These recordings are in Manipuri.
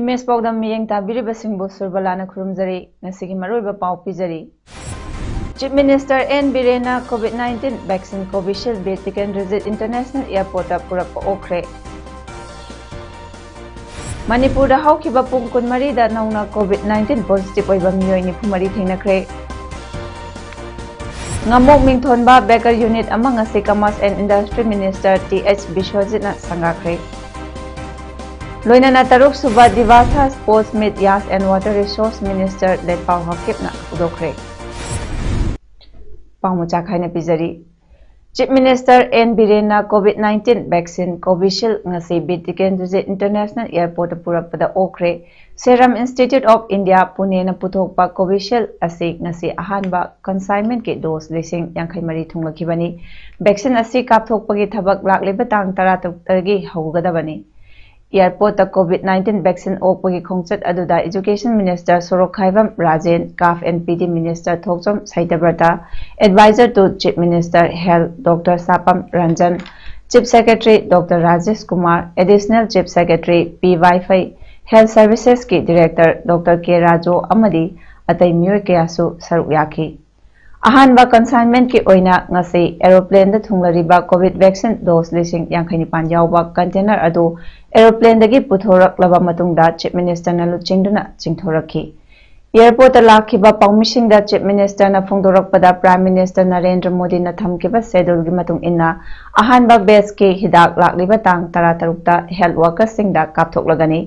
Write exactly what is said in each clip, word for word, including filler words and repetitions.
ꯏꯃꯦꯖ ꯄꯥꯎꯗꯝ ꯃꯤꯠꯌꯦꯡ ꯇꯥꯕꯤꯔꯤꯕꯁꯤꯡꯕꯨ ꯁꯨꯔꯕꯂꯥꯅ ꯈꯨꯔꯨꯝꯖꯔꯤ꯫ ꯉꯁꯤꯒꯤ ꯃꯔꯨꯑꯣꯏꯕ ꯄꯥꯎ ꯄꯤꯖꯔꯤ꯫ Chief Minister ꯑꯦꯟ ꯕꯤꯔꯦꯟꯅ COVID nineteen vaccine Covishield Bir Tikendrajit International Airportꯇ ꯄꯨꯔꯛꯄ ꯑꯣꯛꯈ꯭ꯔꯦ꯫ ꯃꯅꯤꯄꯨꯔꯗ ꯍꯧꯈꯤꯕ ꯄꯨꯡ ꯀꯨꯟꯃꯔꯤꯗ ꯅꯧꯅ COVID nineteen positive ꯑꯣꯏꯕ ꯃꯤꯑꯣꯏ ꯅꯤꯐꯨ ꯃꯔꯤ ꯊꯦꯡꯅꯈ꯭ꯔꯦ꯫ ꯉꯥꯃꯣꯛ ꯃꯤꯡꯊꯣꯟꯕ Baker Unit ꯑꯃ ꯉꯁꯤ Commerce and Industry Minister T H ꯕꯤꯁ꯭ꯋꯖꯤꯠꯅ ꯁꯪꯒꯥꯈ꯭ꯔꯦ꯫ ꯂꯣꯏꯅꯅ ꯇꯔꯨꯛ ꯁꯨꯕ Divasa Sports Meet Yacht and Water Resource Minister ꯂꯦꯠꯄꯥꯎ ꯍꯥꯀꯤꯞꯅ ꯍꯧꯗꯣꯛꯈ꯭ꯔꯦ꯫ ꯄꯥꯎ ꯃꯆꯥ ꯈꯥꯏꯅ ꯄꯤꯖꯔꯤ꯫ Chief Minister ꯑꯦꯟ ꯕꯤꯔꯦꯟꯅ COVID nineteen vaccine Covishield ꯉꯁꯤ ꯕꯤꯔ ꯇꯤꯀꯦꯟꯗ꯭ꯔꯖꯤꯠ International Airportꯇ ꯄꯨꯔꯛꯄꯗ ꯑꯣꯛꯈ꯭ꯔꯦ꯫ Serum Institute of India, ꯄꯨꯅꯦꯅ ꯄꯨꯊꯣꯛꯄ Covishield ꯑꯁꯤ ꯉꯁꯤ ꯑꯍꯥꯟꯕ consignmentꯀꯤ dose ꯂꯤꯁꯤꯡ ꯌꯥꯡꯈꯩ ꯃꯔꯤ ꯊꯨꯡꯂꯈꯤꯕꯅꯤ꯫ Vaccine ꯑꯁꯤ ꯀꯥꯞꯊꯣꯛꯄꯒꯤ ꯊꯕꯛ ꯂꯥꯛꯂꯤꯕ ꯇꯥꯡ ꯇꯔꯥꯇꯔꯨꯛꯇꯒꯤ ꯍꯧꯒꯗꯕꯅꯤ꯫ Airportꯇ COVID nineteen vaccine ꯑꯣꯛꯄꯒꯤ ꯈꯣꯡꯆꯠ ꯑꯗꯨꯗ Education Minister Sorokhaibam Rajen, CAF and PD Minister Thokchom ꯁꯩꯇꯕ꯭ꯔꯇ, Advisor to Chief Minister Health Doctor ꯁꯥꯄꯝ Ranjan, Chief Secretary Doctor Rajesh Kumar, Additional Chief Secretary P ꯋꯥꯏꯐꯩ, Health Servicesꯀꯤ Director Doctor ꯀꯦ ꯔꯥꯖꯨ ꯑꯃꯗꯤ ꯑꯇꯩ ꯃꯤꯑꯣꯏ ꯀꯌꯥꯁꯨ ꯁꯔꯨꯛ ꯌꯥꯈꯤ꯫ ꯑꯍꯥꯟꯕ consignmentꯀꯤ ꯑꯣꯏꯅ ꯉꯁꯤ aeroplaneꯗ ꯊꯨꯡꯂꯔꯤꯕ COVID vaccine dose ꯂꯤꯁꯤꯡ ꯌꯥꯡꯈꯩ ꯅꯤꯄꯥꯟ ꯌꯥꯎꯕ container ꯑꯗꯨ aeroplaneꯗꯒꯤ ꯄꯨꯊꯣꯔꯛꯂꯕ ꯃꯇꯨꯡꯗ Chief Ministerꯅ ꯂꯨꯆꯤꯡꯗꯨꯅ ꯆꯤꯡꯊꯣꯔꯛꯈꯤ꯫ Airportꯇ ꯂꯥꯛꯈꯤꯕ ꯄꯥꯎꯃꯤꯁꯤꯡꯗ Chief Ministerꯅ ꯐꯣꯡꯗꯣꯔꯛꯄꯗ, Prime Minister ꯅꯔꯦꯟꯗ꯭ꯔ ꯃꯣꯗꯤꯅ ꯊꯝꯈꯤꯕ scheduleꯒꯤ ꯃꯇꯨꯡ ꯏꯟꯅ, ꯑꯍꯥꯟꯕ batchꯀꯤ ꯍꯤꯗꯥꯛ ꯂꯥꯛꯂꯤꯕ ꯇꯥꯡ ꯇꯔꯥꯇꯔꯨꯛꯇ health workerꯁꯤꯡꯗ ꯀꯥꯞꯊꯣꯛꯂꯒꯅꯤ꯫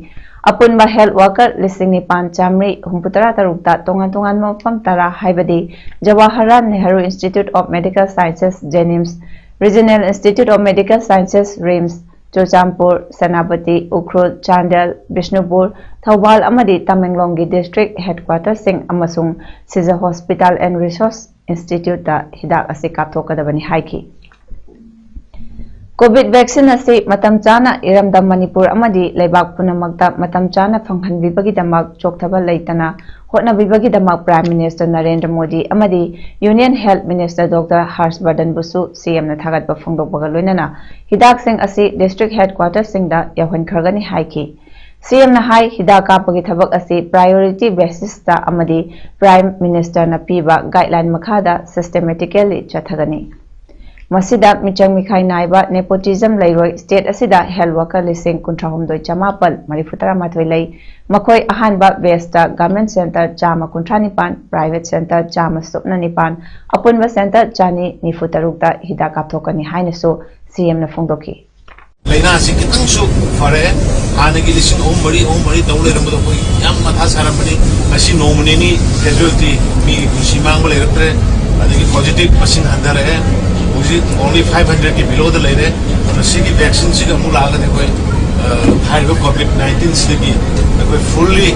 ꯑꯄꯨꯟꯕ health worker ꯂꯤꯁꯤꯡ ꯅꯤꯄꯥꯟ ꯆꯥꯃꯔꯤ ꯍꯨꯝꯐꯨꯇꯔꯥ ꯇꯔꯨꯛꯇ ꯇꯣꯉꯥꯟ ꯇꯣꯉꯥꯟꯕ ꯃꯐꯝ ꯇꯔꯥ, ꯍꯥꯏꯕꯗꯤ Jawaharlal Nehru Institute of Medical Sciences, JNIMS, Regional Institute of Medical Sciences, RIMS, Churachandpur, Senapati, Ukhrul, Chandel, Bishnupur, Thoubal ꯑꯃꯗꯤ ꯇꯃꯦꯡꯂꯣꯡꯒꯤ district headquarterꯁꯤꯡ ꯑꯃꯁꯨꯡ Seizure Hospital and Research Instituteꯇ ꯍꯤꯗꯥꯛ ꯑꯁꯤ ꯀꯥꯞꯊꯣꯛꯀꯗꯕꯅꯤ ꯍꯥꯏꯈꯤ꯫ COVID vaccine ꯑꯁꯤ ꯃꯇꯝ ꯆꯥꯅ ꯏꯔꯝꯗꯝ ꯃꯅꯤꯄꯨꯔ ꯑꯃꯗꯤ ꯂꯩꯕꯥꯛ ꯄꯨꯝꯅꯃꯛꯇ ꯃꯇꯝ ꯆꯥꯅ ꯐꯪꯍꯟꯕꯤꯕꯒꯤꯗꯃꯛ ꯆꯣꯛꯊꯕ ꯂꯩꯇꯅ ꯍꯣꯠꯅꯕꯤꯕꯒꯤꯗꯃꯛ Prime Minister ꯅꯔꯦꯟꯗ꯭ꯔ ꯃꯣꯗꯤ ꯑꯃꯗꯤ Union Health Minister Doctor ꯍꯔꯁ ꯕꯔꯙꯟꯕꯨꯁꯨ CMꯅ ꯊꯥꯒꯠꯄ ꯐꯣꯡꯗꯣꯛꯄꯒ ꯂꯣꯏꯅꯅ ꯍꯤꯗꯥꯛꯁꯤꯡ ꯑꯁꯤ district headquarterꯁꯤꯡꯗ ꯌꯧꯍꯟꯈ꯭ꯔꯒꯅꯤ ꯍꯥꯏꯈꯤ꯫ CMꯅ ꯍꯥꯏ, ꯍꯤꯗꯥꯛ ꯀꯥꯞꯄꯒꯤ ꯊꯕꯛ ꯑꯁꯤ priority basisꯇ ꯑꯃꯗꯤ Prime Ministerꯅ ꯄꯤꯕ guideline ꯃꯈꯥꯗ systematically ꯆꯠꯊꯒꯅꯤ꯫ ꯃꯁꯤꯗ ꯃꯤꯆꯪ ꯃꯤꯈꯥꯏ ꯅꯥꯏꯕ nepotism ꯂꯩꯔꯣꯏ꯫ State ꯑꯁꯤꯗ health worker ꯂꯤꯁꯤꯡ ꯀꯨꯟꯊ꯭ꯔꯥ ꯍꯨꯝꯗꯣꯏ ꯆꯃꯥꯄꯜ ꯃꯔꯤꯐꯨ ꯇꯔꯥ ꯃꯥꯊꯣꯏ ꯂꯩ꯫ ꯃꯈꯣꯏ ꯑꯍꯥꯟꯕ batchꯇ government centre ꯆꯥꯝꯃ ꯀꯨꯟꯊ꯭ꯔꯥ ꯅꯤꯄꯥꯟ, private centre ꯆꯥꯝꯃ ꯁꯨꯞꯅ ꯅꯤꯄꯥꯟ, ꯑꯄꯨꯟꯕ centre ꯆꯅꯤ ꯅꯤꯐꯨ ꯇꯔꯨꯛꯇ ꯍꯤꯗꯥꯛ ꯀꯥꯞꯊꯣꯛꯀꯅꯤ ꯍꯥꯏꯅꯁꯨ CMꯅ ꯐꯣꯡꯗꯣꯛꯈꯤ꯫ ꯂꯥꯏꯅꯥꯁꯤ ꯈꯤꯇꯪꯁꯨ ꯐꯔꯛꯑꯦ꯫ ꯍꯥꯟꯅꯒꯤ ꯂꯤꯁꯤꯡ ꯑꯍꯨꯝ ꯃꯔꯤ, ꯑꯍꯨꯝ ꯃꯔꯤ ꯇꯧ ꯂꯩꯔꯝꯕꯗꯣ ꯑꯩꯈꯣꯏ ꯌꯥꯝ ꯃꯊꯥ ꯁꯥꯔꯝꯕꯅꯤ꯫ ꯉꯁꯤ ꯅꯣꯡꯃ ꯅꯤꯅꯤ casualty, ꯃꯤ ꯄꯨꯟꯁꯤ ꯃꯥꯡꯕ ꯂꯩꯔꯛꯇ꯭ꯔꯦ꯫ ꯑꯗꯒꯤ positive ꯃꯁꯤꯡ ꯍꯟꯊꯔꯛꯑꯦ꯫ ꯍꯧꯖꯤꯛ only five hundredꯀꯤ belowꯗ ꯂꯩꯔꯦ꯫ ꯑꯗꯨꯅ ꯁꯤꯒꯤ vaccineꯁꯤꯒ ꯑꯃꯨꯛ ꯂꯥꯛꯑꯒꯗꯤ ꯑꯩꯈꯣꯏ, ꯑ, ꯍꯥꯏꯔꯤꯕ COVID nineteenꯁꯤꯗꯒꯤ ꯑꯩꯈꯣꯏ fully,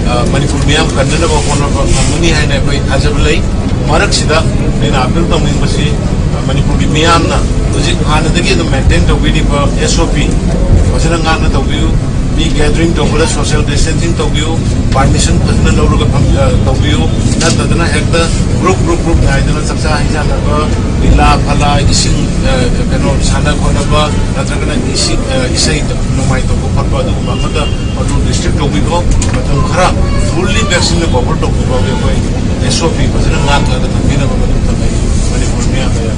ꯑ, ꯃꯅꯤꯄꯨꯔ ꯃꯤꯌꯥꯝ ꯀꯟꯅꯅꯕ ꯍꯣꯠꯅꯕ ꯉꯝꯒꯅꯤ ꯍꯥꯏꯅ ꯑꯩꯈꯣꯏ ꯊꯥꯖꯕ ꯂꯩ꯫ ꯃꯔꯛꯁꯤꯗ ꯑꯩꯅ appeal ꯇꯧꯅꯤꯡꯕꯁꯤ, ꯑ, ꯃꯅꯤꯄꯨꯔꯒꯤ ꯃꯤꯌꯥꯝꯅ ꯍꯧꯖꯤꯛ ꯍꯥꯟꯅꯗꯒꯤ ꯑꯗꯨꯝ maintain ꯇꯧꯕꯤꯔꯤꯕ SOP ꯐꯖꯅ ꯉꯥꯛꯅ ꯇꯧꯕꯤꯌꯨ꯫ ꯃꯤ gathering ꯇꯧꯕꯗ social distancing ꯇꯧꯕꯤꯌꯨ꯫ Permission ꯐꯖꯅ ꯂꯧꯔꯒ ꯐꯝ-, ꯑ, ꯇꯧꯕꯤꯌꯨ꯫ ꯅꯠꯇꯗꯅ ꯍꯦꯛꯇ group, group, group ꯉꯥꯏꯗꯅ ꯆꯥꯛꯆꯥ ꯍꯩꯖꯥꯟꯅꯕ, ꯂꯤꯂꯥ ꯐꯂꯥ, ꯏꯁꯤꯡ, ꯑ, ꯀꯩꯅꯣ, ꯁꯥꯟꯅ ꯈꯣꯠꯅꯕ, ꯅꯠꯇ꯭ꯔꯒꯅ ꯏꯁꯤꯡ, ꯑ, ꯏꯁꯩ ꯅꯣꯡꯃꯥꯏ ꯇꯧꯕ ꯈꯣꯠꯄ ꯑꯗꯨꯒꯨꯝꯕ ꯑꯃꯠꯇ control restrict ꯇꯧꯕꯤꯈꯣ꯫ ꯃꯇꯝ ꯈꯔ fully vaccineꯅ cover ꯇꯧꯕ ꯐꯥꯎꯗꯤ ꯑꯩꯈꯣꯏ SOP ꯐꯖꯅ ꯉꯥꯛꯂꯒ ꯊꯝꯕꯤꯅꯕ ꯃꯇꯝ ꯊꯝꯃꯤ ꯃꯅꯤꯄꯨꯔ ꯃꯤꯌꯥꯝꯗ ꯌꯥꯝ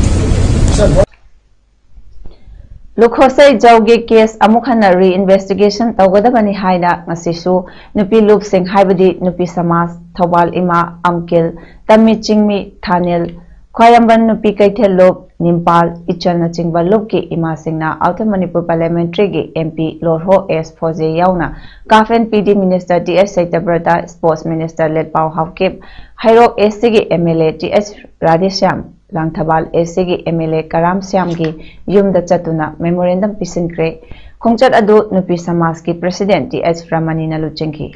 ꯂꯨꯈꯣꯁꯩ ꯖꯧꯒꯤ case ꯑꯃꯨꯛ ꯍꯟꯅ reinvestigation ꯇꯧꯒꯗꯕꯅꯤ ꯍꯥꯏꯅ ꯉꯁꯤꯁꯨ ꯅꯨꯄꯤ ꯂꯨꯞꯁꯤꯡ ꯍꯥꯏꯕꯗꯤ ꯅꯨꯄꯤ ꯁꯃꯥꯖ, ꯊꯧꯕꯥꯜ ꯏꯃꯥ, ꯑꯝꯀꯤꯜ, ꯇꯝꯃꯤ ꯆꯤꯡꯃꯤ, ꯊꯥꯅꯤꯜ, ꯈ꯭ꯋꯥꯏꯔꯝꯕꯟ ꯅꯨꯄꯤ ꯀꯩꯊꯦꯜ ꯂꯨꯞ, ꯅꯤꯝꯄꯥꯜ, ꯏꯆꯜꯅꯆꯤꯡꯕ ꯂꯨꯞꯀꯤ ꯏꯃꯥꯁꯤꯡꯅ Outer Manipur Parliamentaryꯒꯤ MP ꯂꯣꯔꯍꯣ ꯑꯦꯁ ꯐꯣꯖꯦ ꯌꯥꯎꯅ ꯀꯥꯐꯦꯟ PD Minister ꯇꯤ ꯑꯦꯁ ꯁꯩꯇꯕ꯭ꯔꯇ, Sports Minister ꯂꯦꯠꯄꯥꯎ ꯍꯥꯎꯀꯤꯞ, ꯍꯩꯔꯣꯛ Eastꯀꯤ MLA ꯇꯤ ꯑꯦꯁ ꯔꯥꯙꯦꯁ꯭ꯌꯥꯝ, ꯂꯥꯡꯊꯕꯥꯜ ꯑꯦꯁ ꯁꯤꯒꯤ ꯑꯦꯝ ꯑꯦꯜ ꯑꯦ ꯀꯔꯥꯝ ꯁ꯭ꯌꯥꯝꯒꯤ ꯌꯨꯝꯗ ꯆꯠꯇꯨꯅ ꯃꯦꯃꯣꯔꯦꯟꯗꯝ ꯄꯤꯁꯤꯟꯈ꯭ꯔꯦ꯫ ꯈꯣꯡꯆꯠ ꯑꯗꯨ ꯅꯨꯄꯤ ꯁꯃꯥꯖꯀꯤ ꯄ꯭ꯔꯁꯤꯗꯦꯟ ꯇꯤ ꯑꯦꯁ ꯔꯃꯅꯤꯅ ꯂꯨꯆꯤꯡꯈꯤ꯫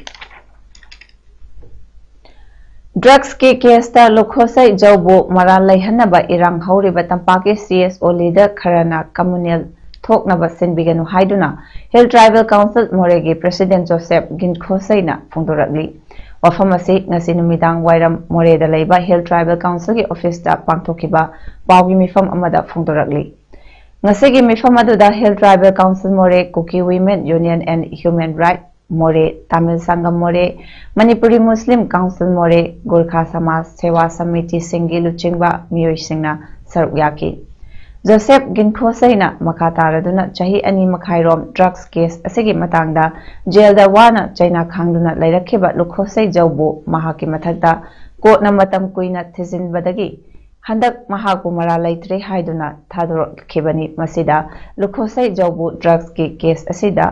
ꯗ꯭ꯔꯒꯁꯀꯤ ꯀꯦꯁꯇ ꯂꯨꯈꯣꯁꯩ ꯖꯧꯕꯨ ꯃꯔꯥꯜ ꯂꯩꯍꯟꯅꯕ ꯏꯔꯥꯡ ꯍꯧꯔꯤꯕ ꯇꯝꯄꯥꯛꯀꯤ ꯁꯤ ꯑꯦꯁ ꯑꯣ ꯂꯤꯗꯔ ꯈꯔꯅ ꯀꯝꯃꯨꯅꯦꯜ ꯊꯣꯛꯅꯕ ꯁꯤꯟꯕꯤꯒꯅꯨ ꯍꯥꯏꯗꯨꯅ ꯍꯤꯜ ꯇ꯭ꯔꯥꯏꯕꯦꯜ ꯀꯥꯎꯟꯁꯤꯜ ꯃꯣꯔꯦꯒꯤ ꯄ꯭ꯔꯁꯤꯗꯦꯟ ꯖꯣꯁꯦꯐ ꯒꯤꯟꯈꯣꯁꯩꯅ ꯐꯣꯡꯗꯣꯔꯛꯂꯤ꯫ ꯋꯥꯐꯝ ꯑꯁꯤ ꯉꯁꯤ ꯅꯨꯃꯤꯗꯥꯡ ꯋꯥꯏꯔꯝ ꯃꯣꯔꯦꯗ ꯂꯩꯕ ꯍꯤꯜ ꯇ꯭ꯔꯥꯏꯕꯦꯜ ꯀꯥꯎꯟꯁꯤꯜꯒꯤ ꯑꯣꯐꯤꯁꯇ ꯄꯥꯡꯊꯣꯛꯈꯤꯕ ꯄꯥꯎꯒꯤ ꯃꯤꯐꯝ ꯑꯃꯗ ꯐꯣꯡꯗꯣꯔꯛꯂꯤ꯫ ꯉꯁꯤꯒꯤ ꯃꯤꯐꯝ ꯑꯗꯨꯗ hill tribal council Moreh, Kuki women union and human right Moreh, Tamil ꯁꯪꯒꯝ ꯃꯣꯔꯦ, ꯃꯅꯤꯄꯨꯔꯤ ꯃꯨꯁꯂꯤꯝ ꯀꯥꯎꯟꯁꯤꯜ ꯃꯣꯔꯦ, ꯒꯣꯔꯈꯥ ꯁꯃꯥꯖ ꯁꯦꯋꯥ ꯁꯃꯤꯇꯤꯁꯤꯡꯒꯤ ꯂꯨꯆꯤꯡꯕ ꯃꯤꯑꯣꯏꯁꯤꯡꯅ ꯁꯔꯨꯛ ꯌꯥꯈꯤ꯫ ꯖꯣꯁꯦꯐ ꯒꯤꯟꯈꯣꯁꯩꯅ ꯃꯈꯥ ꯇꯥꯔꯗꯨꯅ ꯆꯍꯤ ꯑꯅꯤ ꯃꯈꯥꯏꯔꯣꯝ ꯗ꯭ꯔꯒꯁ ꯀꯦꯁ ꯑꯁꯤꯒꯤ ꯃꯇꯥꯡꯗ ꯖꯦꯜꯗ ꯋꯥꯅ ꯆꯩꯅꯥ ꯈꯥꯡꯗꯨꯅ ꯂꯩꯔꯛꯈꯤꯕ ꯂꯨꯈꯣꯁꯩ ꯖꯧꯕꯨ ꯃꯍꯥꯛꯀꯤ ꯃꯊꯛꯇ ꯀꯣꯔꯠꯅ ꯃꯇꯝ ꯀꯨꯏꯅ ꯊꯤꯖꯤꯟꯕꯗꯒꯤ ꯍꯟꯗꯛ ꯃꯍꯥꯛꯄꯨ ꯃꯔꯥꯜ ꯂꯩꯇ꯭ꯔꯦ ꯍꯥꯏꯗꯨꯅ ꯊꯥꯗꯣꯔꯛꯈꯤꯕꯅꯤ꯫ ꯃꯁꯤꯗ ꯂꯨꯈꯣꯁꯩ ꯖꯧꯕꯨ ꯗ꯭ꯔꯒꯁꯀꯤ ꯀꯦꯁ ꯑꯁꯤꯗ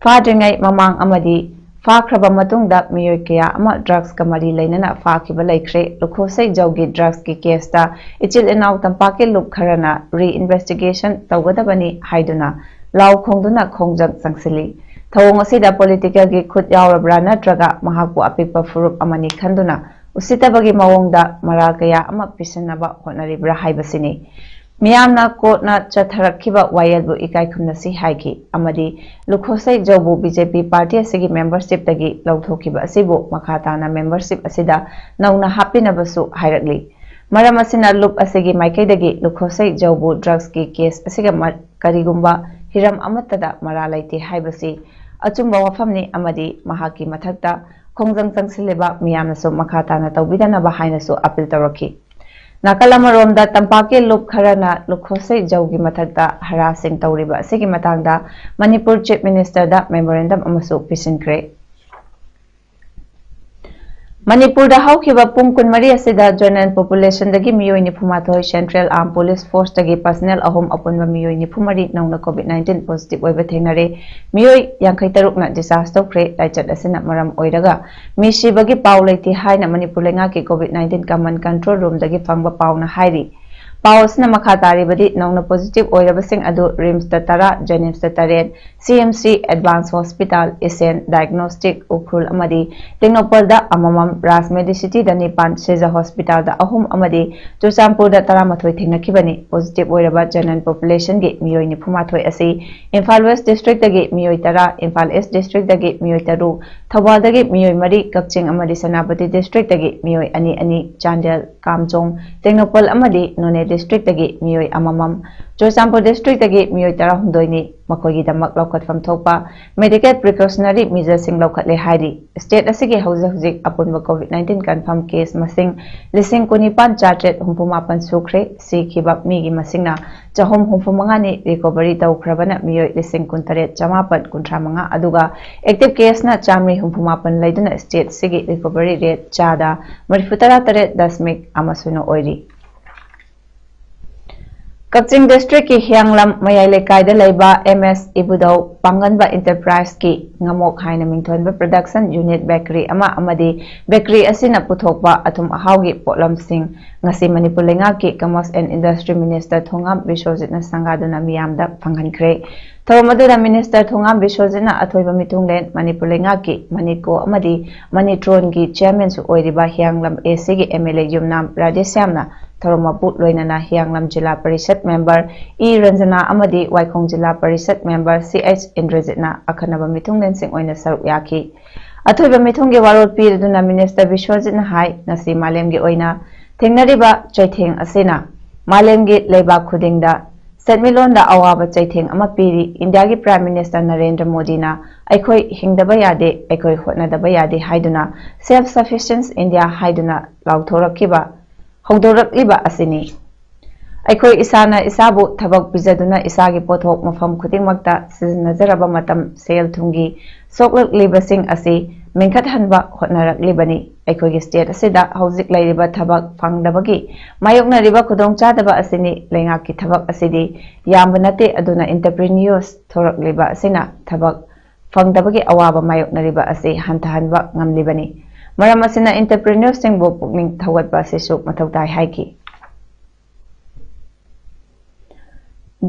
ꯐꯥꯗ꯭ꯔꯤꯉꯩ ꯃꯃꯥꯡ ꯑꯃꯗꯤ ꯐꯥꯈ꯭ꯔꯕ ꯃꯇꯨꯡꯗ ꯃꯤꯑꯣꯏ ꯀꯌꯥ ꯑꯃ ꯗ꯭ꯔꯒꯁꯀ ꯃꯔꯤ ꯂꯩꯅꯅ ꯐꯥꯈꯤꯕ ꯂꯩꯈ꯭ꯔꯦ꯫ ꯂꯨꯈꯣꯁꯩ ꯖꯧꯒꯤ ꯗ꯭ꯔꯒꯁꯀꯤ ꯀꯦꯁꯇ ꯏꯆꯤꯜ ꯏꯅꯥꯎ ꯇꯝꯄꯥꯛꯀꯤ ꯂꯨꯞ ꯈꯔꯅ ꯔꯤ ꯏꯟꯚꯦꯁꯇꯤꯒꯦꯁꯟ ꯇꯧꯒꯗꯕꯅꯤ ꯍꯥꯏꯗꯨꯅ ꯂꯥꯎ ꯈꯣꯡꯗꯨꯅ ꯈꯣꯡꯖꯪ ꯆꯪꯁꯤꯜꯂꯤ꯫ ꯊꯧꯑꯣꯡ ꯑꯁꯤꯗ ꯄꯣꯂꯤꯇꯤꯀꯦꯜꯒꯤ ꯈꯨꯠ ꯌꯥꯎꯔꯕ꯭ꯔꯥ ꯅꯠꯇ꯭ꯔꯒ ꯃꯍꯥꯛꯄꯨ ꯑꯄꯤꯛꯄ ꯐꯨꯔꯨꯞ ꯑꯃꯅꯤ ꯈꯟꯗꯨꯅ ꯎꯁꯤꯠꯇꯕꯒꯤ ꯃꯑꯣꯡꯗ ꯃꯔꯥꯜ ꯀꯌꯥ ꯑꯃ ꯄꯤꯁꯤꯟꯅꯕ ꯍꯣꯠꯅꯔꯤꯕ꯭ꯔꯥ ꯍꯥꯏꯕꯁꯤꯅꯤ꯫ ꯃꯤꯌꯥꯝꯅ ꯀꯣꯔꯠꯅ ꯆꯠꯊꯔꯛꯈꯤꯕ ꯋꯥꯌꯦꯜꯕꯨ ꯏꯀꯥꯏ ꯈꯨꯝꯅꯁꯤ ꯍꯥꯏꯈꯤ ꯑꯃꯗꯤ ꯂꯨꯈꯣꯁꯩ ꯖꯧꯕꯨ ꯕꯤ ꯖꯦ ꯄꯤ ꯄꯥꯔꯇꯤ ꯑꯁꯤꯒꯤ ꯃꯦꯝꯕꯔꯁꯤꯞꯇꯒꯤ ꯂꯧꯊꯣꯛꯈꯤꯕ ꯑꯁꯤꯕꯨ ꯃꯈꯥ ꯇꯥꯅ ꯃꯦꯝꯕꯔꯁꯤꯞ ꯑꯁꯤꯗ ꯅꯧꯅ ꯍꯥꯞꯄꯤꯅꯕꯁꯨ ꯍꯥꯏꯔꯛꯂꯤ꯫ ꯃꯔꯝ ꯑꯁꯤꯅ ꯂꯨꯞ ꯑꯁꯤꯒꯤ ꯃꯥꯏꯀꯩꯗꯒꯤ ꯂꯨꯈꯣꯁꯩ ꯖꯧꯕꯨ ꯗ꯭ꯔꯒꯁꯀꯤ ꯀꯦꯁ ꯑꯁꯤꯒ ꯃ-, ꯀꯔꯤꯒꯨꯝꯕ ꯍꯤꯔꯝ ꯑꯃꯠꯇꯗ ꯃꯔꯥꯜ ꯂꯩꯇꯦ ꯍꯥꯏꯕꯁꯤ ꯑꯆꯨꯝꯕ ꯋꯥꯐꯝꯅꯤ ꯑꯃꯗꯤ ꯃꯍꯥꯛꯀꯤ ꯃꯊꯛꯇ ꯈꯣꯡꯖꯪ ꯆꯪꯁꯤꯜꯂꯤꯕ ꯃꯤꯌꯥꯝꯅꯁꯨ ꯃꯈꯥ ꯇꯥꯅ ꯇꯧꯕꯤꯗꯅꯕ ꯍꯥꯏꯅꯁꯨ ꯑꯄꯤꯜ ꯇꯧꯔꯛꯈꯤ꯫ ꯅꯥꯀꯜ ꯑꯃꯔꯣꯝꯗ ꯇꯝꯄꯥꯛꯀꯤ ꯂꯨꯞ ꯈꯔꯅ ꯂꯨꯈꯣꯁꯩ ꯖꯧꯒꯤ ꯃꯊꯛꯇ ꯍꯔꯥꯁꯤꯡ ꯇꯧꯔꯤꯕ ꯑꯁꯤꯒꯤ ꯃꯇꯥꯡꯗ ꯃꯅꯤꯄꯨꯔ ꯆꯤꯐ ꯃꯤꯅꯤꯁꯇꯔꯗ ꯃꯦꯃꯣꯔꯦꯟꯗꯝ ꯑꯃꯁꯨ ꯄꯤꯁꯤꯟꯈ꯭ꯔꯦ꯫ ꯃꯅꯤꯄꯨꯔꯗ ꯍꯧꯈꯤꯕ ꯄꯨꯡ ꯀꯨꯟꯃꯔꯤ ꯑꯁꯤꯗ general populationꯗꯒꯤ ꯃꯤꯑꯣꯏ ꯅꯤꯐꯨꯃꯥꯊꯣꯏ, Central Armed Police Forceꯇꯒꯤ personnel ꯑꯍꯨꯝ, ꯑꯄꯨꯟꯕ ꯃꯤꯑꯣꯏ ꯅꯤꯐꯨꯃꯔꯤ ꯅꯧꯅ COVID nineteen positive ꯑꯣꯏꯕ ꯊꯦꯡꯅꯔꯦ꯫ ꯃꯤꯑꯣꯏ ꯌꯥꯡꯈꯩ ꯇꯔꯨꯛꯅ discharge ꯇꯧꯈ꯭ꯔꯦ꯫ ꯂꯥꯏꯆꯠ ꯑꯁꯤꯅ ꯃꯔꯝ ꯑꯣꯏꯔꯒ ꯃꯤ ꯁꯤꯕꯒꯤ ꯄꯥꯎ ꯂꯩꯇꯦ ꯍꯥꯏꯅ ꯃꯅꯤꯄꯨꯔ ꯂꯩꯉꯥꯛꯀꯤ COVID nineteen command control roomꯗꯒꯤ ꯐꯪꯕ ꯄꯥꯎꯅ ꯍꯥꯏꯔꯤ꯫ ꯄꯥꯎ ꯑꯁꯤꯅ ꯃꯈꯥ ꯇꯥꯔꯤꯕꯗꯤ, ꯅꯧꯅ positive ꯑꯣꯏꯔꯕꯁꯤꯡ ꯑꯗꯨ RIMSꯇ ꯇꯔꯥ, JNIMSꯇ ꯇꯔꯦꯠ, CMC Advanced Hospital, Isen Diagnostic Ukhrul ꯑꯃꯗꯤ ꯇꯦꯡꯅꯧꯄꯜꯗ ꯑꯃꯃꯝ, Raj Medicityꯗ ꯅꯤꯄꯥꯟ, Shija Hospitalꯗ ꯑꯍꯨꯝ ꯑꯃꯗꯤ ꯆꯨꯔꯆꯥꯟꯄꯨꯔꯗ ꯇꯔꯥꯃꯥꯊꯣꯏ ꯊꯦꯡꯅꯈꯤꯕꯅꯤ꯫ Positive ꯑꯣꯏꯔꯕ general populationꯒꯤ ꯃꯤꯑꯣꯏ ꯅꯤꯐꯨꯃꯥꯊꯣꯏ ꯑꯁꯤ ꯏꯝꯐꯥꯜ West Districtꯇꯒꯤ ꯃꯤꯑꯣꯏ ꯇꯔꯥ, ꯏꯝꯐꯥꯜ East Districtꯇꯒꯤ ꯃꯤꯑꯣꯏ ꯇꯔꯨꯛ, ꯊꯧꯕꯥꯜꯗꯒꯤ ꯃꯤꯑꯣꯏ ꯃꯔꯤ, ꯀꯛꯆꯤꯡ ꯑꯃꯗꯤ ꯁꯦꯅꯥꯄꯇꯤ Districtꯇꯒꯤ ꯃꯤꯑꯣꯏ ꯑꯅꯤ ꯑꯅꯤ, ꯆꯥꯟꯗꯦꯜ, ꯀꯥꯝꯖꯣꯡ, ꯇꯦꯡꯅꯧꯄꯜ ꯑꯃꯗꯤ ꯅꯣꯅꯦ Districtꯇꯒꯤ ꯃꯤꯑꯣꯏ ꯑꯃꯃꯝ, ꯆꯨꯔꯆꯥꯟꯄꯨꯔ Districtꯇꯒꯤ ꯃꯤꯑꯣꯏ ꯇꯔꯥꯍꯨꯝꯗꯣꯏꯅꯤ꯫ ꯃꯈꯣꯏꯒꯤꯗꯃꯛ ꯂꯧꯈꯠꯐꯝ ꯊꯣꯛꯄ medical precautionary measureꯁꯤꯡ ꯂꯧꯈꯠꯂꯦ ꯍꯥꯏꯔꯤ꯫ State ꯑꯁꯤꯒꯤ ꯍꯧꯖꯤꯛ ꯍꯧꯖꯤꯛ ꯑꯄꯨꯟꯕ COVID nineteen confirm case ꯃꯁꯤꯡ ꯂꯤꯁꯤꯡ ꯀꯨꯟꯅꯤꯄꯥꯟ ꯆꯥꯇ꯭ꯔꯦꯠ ꯍꯨꯝꯐꯨ ꯃꯥꯄꯟ ꯁꯨꯈ꯭ꯔꯦ꯫ ꯁꯤꯈꯤꯕ ꯃꯤꯒꯤ ꯃꯁꯤꯡꯅ ꯆꯍꯨꯝ ꯍꯨꯝꯐꯨ ꯃꯉꯥꯅꯤ꯫ Recovery ꯇꯧꯈ꯭ꯔꯕꯅ ꯃꯤꯑꯣꯏ ꯂꯤꯁꯤꯡ ꯀꯨꯟꯇꯔꯦꯠ ꯆꯃꯥꯄꯟ ꯀꯨꯟꯊ꯭ꯔꯥ ꯃꯉꯥ, ꯑꯗꯨꯒ active caseꯅ ꯆꯥꯃꯔꯤ ꯍꯨꯝꯐꯨ ꯃꯥꯄꯟ ꯂꯩꯗꯨꯅ state ꯑꯁꯤꯒꯤ recovery rate ꯆꯥꯗ ꯃꯔꯤꯐꯨ ꯇꯔꯥ ꯇꯔꯦꯠ ꯗꯁꯃꯤꯛ ꯑꯃ ꯁꯤꯅꯣ ꯑꯣꯏꯔꯤ꯫ ꯀꯛꯆꯤꯡ Districtꯀꯤ ꯍꯤꯌꯥꯡꯂꯝ ꯃꯌꯥꯏ ꯂꯩꯀꯥꯏꯗ ꯂꯩꯕ M S ꯏꯕꯨꯙꯧ ꯄꯥꯡꯒꯟꯕ Enterpriseꯀꯤ ꯉꯃꯣꯛ ꯍꯥꯏꯅ ꯃꯤꯡꯊꯣꯟꯕ production unit bakery ꯑꯃ ꯑꯃꯗꯤ bakery ꯑꯁꯤꯅ ꯄꯨꯊꯣꯛꯄ ꯑꯊꯨꯝ ꯑꯍꯥꯎꯒꯤ ꯄꯣꯠꯂꯝꯁꯤꯡ ꯉꯁꯤ ꯃꯅꯤꯄꯨꯔ ꯂꯩꯉꯥꯛꯀꯤ Commerce and Industry Minister ꯊꯣꯉꯥꯝ ꯕꯤꯁ꯭ꯋꯖꯤꯠꯅ ꯁꯪꯒꯥꯗꯨꯅ ꯃꯤꯌꯥꯝꯗ ꯐꯪꯍꯟꯈ꯭ꯔꯦ꯫ ꯊꯧꯔꯝ ꯑꯗꯨꯗ Minister ꯊꯣꯉꯥꯝ ꯕꯤꯁ꯭ꯋꯖꯤꯠꯅ ꯑꯊꯣꯏꯕ ꯃꯤꯊꯨꯡꯂꯦꯟ, ꯃꯅꯤꯄꯨꯔ ꯂꯩꯉꯥꯛꯀꯤ MANEECO ꯑꯃꯗꯤ MANETRONꯒꯤ chairmanꯁꯨ ꯑꯣꯏꯔꯤꯕ ꯍꯤꯌꯥꯡꯂꯝ ACꯒꯤ MLA ꯌꯨꯝꯅꯥꯝ ꯔꯥꯙꯦꯁ꯭ꯌꯥꯝꯅ ꯊꯧꯔꯝ ꯃꯄꯨ ꯂꯣꯏꯅꯅ ꯍꯤꯌꯥꯡꯂꯝ ꯖꯤꯂꯥ ꯄꯔꯤꯁꯠ member ꯏ ꯔꯟꯖꯅꯥ ꯑꯃꯗꯤ ꯋꯥꯏꯈꯣꯡ ꯖꯤꯂꯥ ꯄꯔꯤꯁꯠ member ꯁꯤ ꯑꯩꯆ ꯏꯟꯗ꯭ꯔꯖꯤꯠꯅ ꯑꯈꯟꯅꯕ ꯃꯤꯊꯨꯡꯂꯦꯟꯁꯤꯡ ꯑꯣꯏꯅ ꯁꯔꯨꯛ ꯌꯥꯈꯤ꯫ ꯑꯊꯣꯏꯕ ꯃꯤꯊꯨꯡꯒꯤ ꯋꯥꯔꯣꯜ ꯄꯤꯗꯨꯅ Minister ꯕꯤꯁ꯭ꯋꯖꯤꯠꯅ ꯍꯥꯏ, ꯉꯁꯤ ꯃꯥꯂꯦꯝꯒꯤ ꯑꯣꯏꯅ ꯊꯦꯡꯅꯔꯤꯕ ꯆꯩꯊꯦꯡ ꯑꯁꯤꯅ ꯃꯥꯂꯦꯝꯒꯤ ꯂꯩꯕꯥꯛ ꯈꯨꯗꯤꯡꯗ ꯁꯦꯟꯃꯤꯠꯂꯣꯟꯗ ꯑꯋꯥꯕ ꯆꯩꯊꯦꯡ ꯑꯃ ꯄꯤꯔꯤ꯫ ꯏꯟꯗꯤꯌꯥꯒꯤ Prime Minister ꯅꯔꯦꯟꯗ꯭ꯔ ꯃꯣꯗꯤꯅ "ꯑꯩꯈꯣꯏ ꯍꯤꯡꯗꯕ ꯌꯥꯗꯦ, ꯑꯩꯈꯣꯏ ꯍꯣꯠꯅꯗꯕ ꯌꯥꯗꯦ" ꯍꯥꯏꯗꯨꯅ Self Sufficience India ꯍꯥꯏꯗꯨꯅ ꯂꯥꯎꯊꯣꯔꯛꯈꯤꯕ, ꯍꯧꯗꯣꯔꯛꯂꯤꯕ ꯑꯁꯤꯅꯤ꯫ ꯑꯩꯈꯣꯏ ꯏꯁꯥꯅ ꯏꯁꯥꯕꯨ ꯊꯕꯛ ꯄꯤꯖꯗꯨꯅ ꯏꯁꯥꯒꯤ ꯄꯣꯠꯊꯣꯛ ꯃꯐꯝ ꯈꯨꯗꯤꯡꯃꯛꯇ ꯁꯤꯖꯤꯟꯅꯖꯔꯕ ꯃꯇꯝ, ꯁꯦꯜ ꯊꯨꯝꯒꯤ ꯁꯣꯛꯂꯛꯂꯤꯕꯁꯤꯡ ꯑꯁꯤ ꯃꯦꯟꯈꯠꯍꯟꯕ ꯍꯣꯠꯅꯔꯛꯂꯤꯕꯅꯤ꯫ ꯑꯩꯈꯣꯏꯒꯤ state ꯑꯁꯤꯗ ꯍꯧꯖꯤꯛ ꯂꯩꯔꯤꯕ ꯊꯕꯛ ꯐꯪꯗꯕꯒꯤ ꯃꯥꯌꯣꯛꯅꯔꯤꯕ ꯈꯨꯗꯣꯡꯆꯥꯗꯕ ꯑꯁꯤꯅꯤ꯫ ꯂꯩꯉꯥꯛꯀꯤ ꯊꯕꯛ ꯑꯁꯤꯗꯤ ꯌꯥꯝꯕ ꯅꯠꯇꯦ, ꯑꯗꯨꯅ entrepreneurs ꯊꯣꯔꯛꯂꯤꯕ ꯑꯁꯤꯅ ꯊꯕꯛ ꯐꯪꯗꯕꯒꯤ ꯑꯋꯥꯕ ꯃꯥꯌꯣꯛꯅꯔꯤꯕ ꯑꯁꯤ ꯍꯟꯊꯍꯟꯕ ꯉꯝꯂꯤꯕꯅꯤ꯫ ꯃꯔꯝ ꯑꯁꯤꯅ entrepreneurꯁꯤꯡꯕꯨ ꯄꯨꯛꯅꯤꯡ ꯊꯧꯒꯠꯄ ꯑꯁꯤꯁꯨ ꯃꯊꯧ ꯇꯥꯏ ꯍꯥꯏꯈꯤ꯫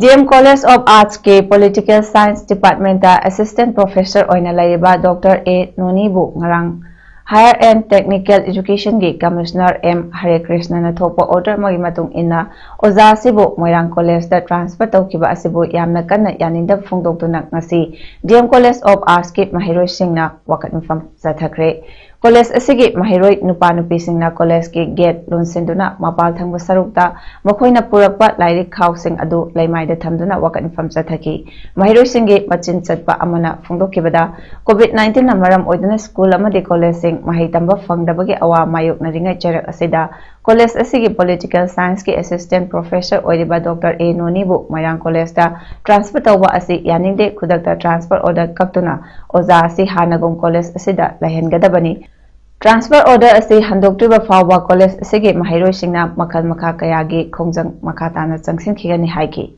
D M College of Artsꯀꯤ Political Science Departmentꯇ Assistant Professor ꯑꯣꯏꯅ ꯂꯩꯔꯤꯕ Doctor A ꯅꯣꯅꯤꯕꯨ ꯉꯔꯥꯡ Higher and Technical Educationꯒꯤ Commissioner M ꯍꯔꯦꯀ꯭ꯔꯤꯁꯅꯅ ꯊꯣꯛꯄ order ꯑꯃꯒꯤ ꯃꯇꯨꯡ ꯏꯟꯅ ꯑꯣꯖꯥ ꯑꯁꯤꯕꯨ ꯃꯣꯏꯔꯥꯡ Collegeꯇ transfer ꯇꯧꯈꯤꯕ ꯑꯁꯤꯕꯨ ꯌꯥꯝꯅ ꯀꯟꯅ ꯌꯥꯅꯤꯡꯗꯕ ꯐꯣꯡꯗꯣꯛꯇꯨꯅ ꯉꯁꯤ D M College of Artsꯀꯤ ꯃꯍꯩꯔꯣꯏꯁꯤꯡꯅ ꯋꯥꯀꯠ ꯃꯤꯐꯝ ꯆꯠꯊꯈ꯭ꯔꯦ꯫ College ꯑꯁꯤꯒꯤ ꯃꯍꯩꯔꯣꯏ ꯅꯨꯄꯥ ꯅꯨꯄꯤꯁꯤꯡꯅ collegeꯀꯤ gate ꯂꯣꯟꯁꯤꯟꯗꯨꯅ ꯃꯄꯥꯜ ꯊꯪꯕ ꯁꯔꯨꯛꯇ ꯃꯈꯣꯏꯅ ꯄꯨꯔꯛꯄ ꯂꯥꯏꯔꯤꯛ ꯈꯥꯎꯁꯤꯡ ꯑꯗꯨ ꯂꯩꯃꯥꯏꯗ ꯊꯝꯗꯨꯅ ꯋꯥꯀꯠ ꯃꯤꯐꯝ ꯆꯠꯊꯈꯤ꯫ ꯃꯍꯩꯔꯣꯏꯁꯤꯡꯒꯤ ꯃꯆꯤꯟ ꯆꯠꯄ ꯑꯃꯅ ꯐꯣꯡꯗꯣꯛꯈꯤꯕꯗ, COVID nineteenꯅ ꯃꯔꯝ ꯑꯣꯏꯗꯨꯅ school ꯑꯃꯗꯤ collegeꯁꯤꯡ ꯃꯍꯩ ꯇꯝꯕ ꯐꯪꯗꯕꯒꯤ ꯑꯋꯥ ꯃꯥꯌꯣꯛꯅꯔꯤꯉꯩ ꯆꯩꯔꯛ ꯑꯁꯤꯗ college ꯑꯁꯤꯒꯤ Political Scienceꯀꯤ Assistant Professor ꯑꯣꯏꯔꯤꯕ Doctor A ꯅꯣꯅꯤꯕꯨ ꯃꯣꯏꯔꯥꯡ Collegeꯇ transfer ꯇꯧꯕ ꯑꯁꯤ ꯌꯥꯅꯤꯡꯗꯦ꯫ ꯈꯨꯗꯛꯇ transfer order ꯀꯛꯇꯨꯅ ꯑꯣꯖꯥ ꯑꯁꯤ ꯍꯥꯟꯅꯒꯨꯝ college ꯑꯁꯤꯗ ꯂꯩꯍꯟꯒꯗꯕꯅꯤ꯫ Transfer order ꯑꯁꯤ ꯍꯟꯗꯣꯛꯇ꯭ꯔꯤꯕ ꯐꯥꯎꯕ college ꯑꯁꯤꯒꯤ ꯃꯍꯩꯔꯣꯏꯁꯤꯡꯅ ꯃꯈꯜ ꯃꯈꯥ ꯀꯌꯥꯒꯤ ꯈꯣꯡꯖꯪ ꯃꯈꯥ ꯇꯥꯅ ꯆꯪꯁꯤꯟꯈꯤꯒꯅꯤ ꯍꯥꯏꯈꯤ꯫